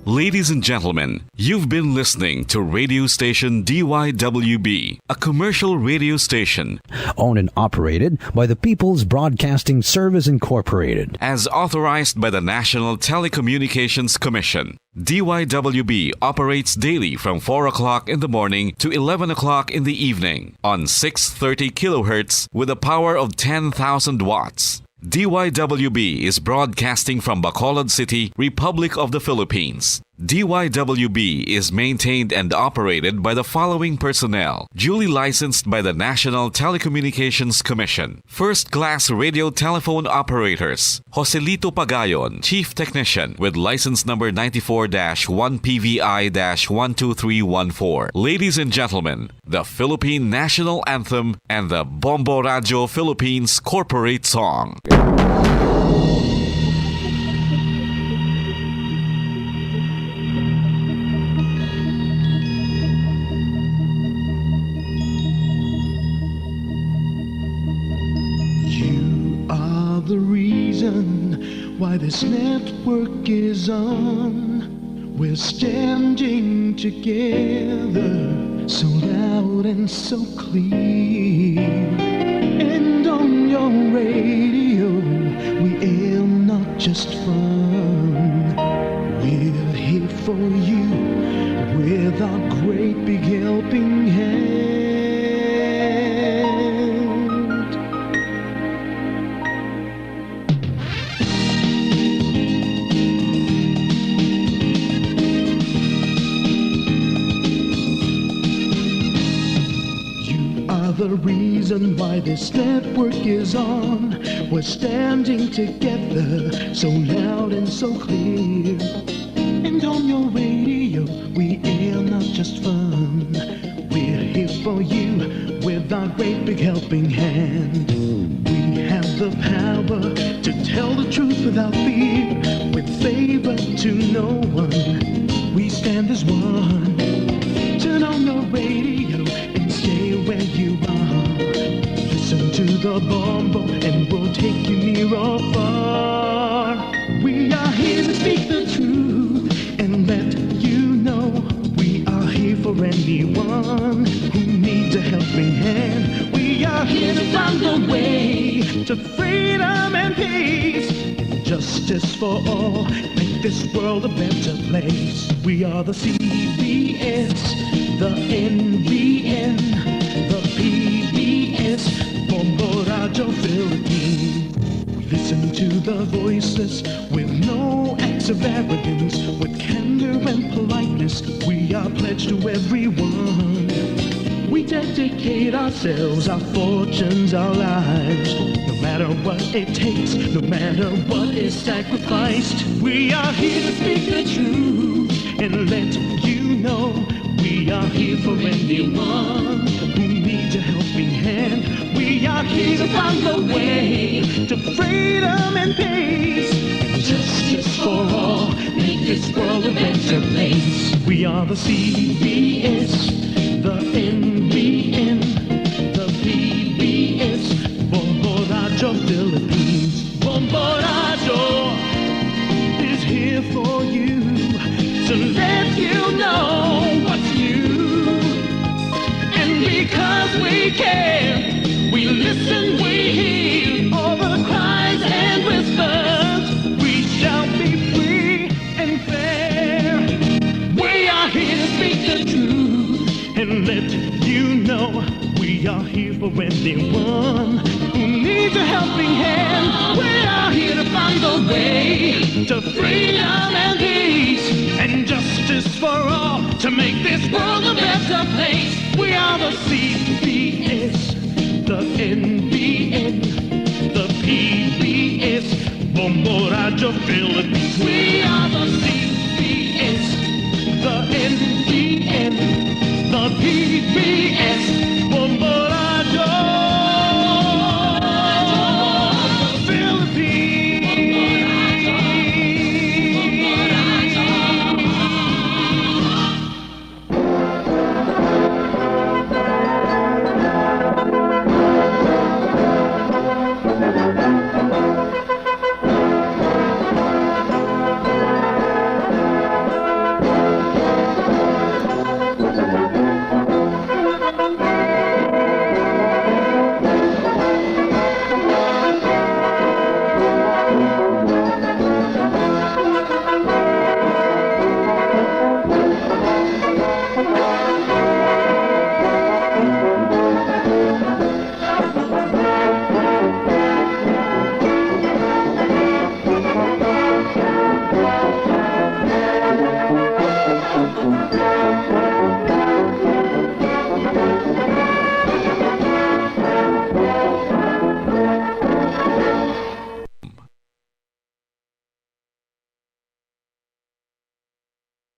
Ladies and gentlemen, you've been listening to radio station D Y W B, a commercial radio station owned and operated by the People's Broadcasting Service Incorporated. As authorized by the National Telecommunications Commission, D Y W B operates daily from four o'clock in the morning to eleven o'clock in the evening on six thirty kilohertz with a power of ten thousand watts. D Y W B is broadcasting from Bacolod City, Republic of the Philippines. D Y W B is maintained and operated by the following personnel, duly licensed by the National Telecommunications Commission. First-class radio telephone operators, Joselito Pagayon, Chief Technician, with license number ninety-four dash one P V I dash one two three one four. Ladies and gentlemen, the Philippine National Anthem and the Bombo Radyo Philippines Corporate Song. You are the reason why this network is on. We're standing together, so loud and so clear. And on your radio, we air not just fun. We're here for you with our great big helping hand. You are the reason why this network is on. We're standing together, so loud and so clear. And on your radio, we air not just fun. We're here for you with our great big helping hand. We have the power to tell the truth without fear, with favor to no one. We stand as one. Turn on your radio and stay where you are. Listen to the Bombo and we'll take you near or far. We are here to speak the truth and let you know we are here for anyone who needs a helping hand. We are here to find the way to freedom and peace and justice for all. Make this world a better place. We are the C B S, the N B N, the P B S, Bombo Radyo Philippines. We listen to the voiceless with no acts of arrogance, with candor and politeness. We are pledged to everyone. We dedicate ourselves, our fortunes, our lives. No matter what it takes, no matter what is sacrificed, we are here to speak the truth and let you know we are here for anyone who needs a helping hand. We are here to find the way to freedom and peace and justice for all. Make this world a better place. We are the C B S, the N B N, Anyone who needs a helping hand, we are here to find the way to freedom and peace and justice for all, to make this world a better place. We are the C B S, the N B N, the P B S, Bombo Radyo Philippines. We are the C B S, the N B N, the P B S.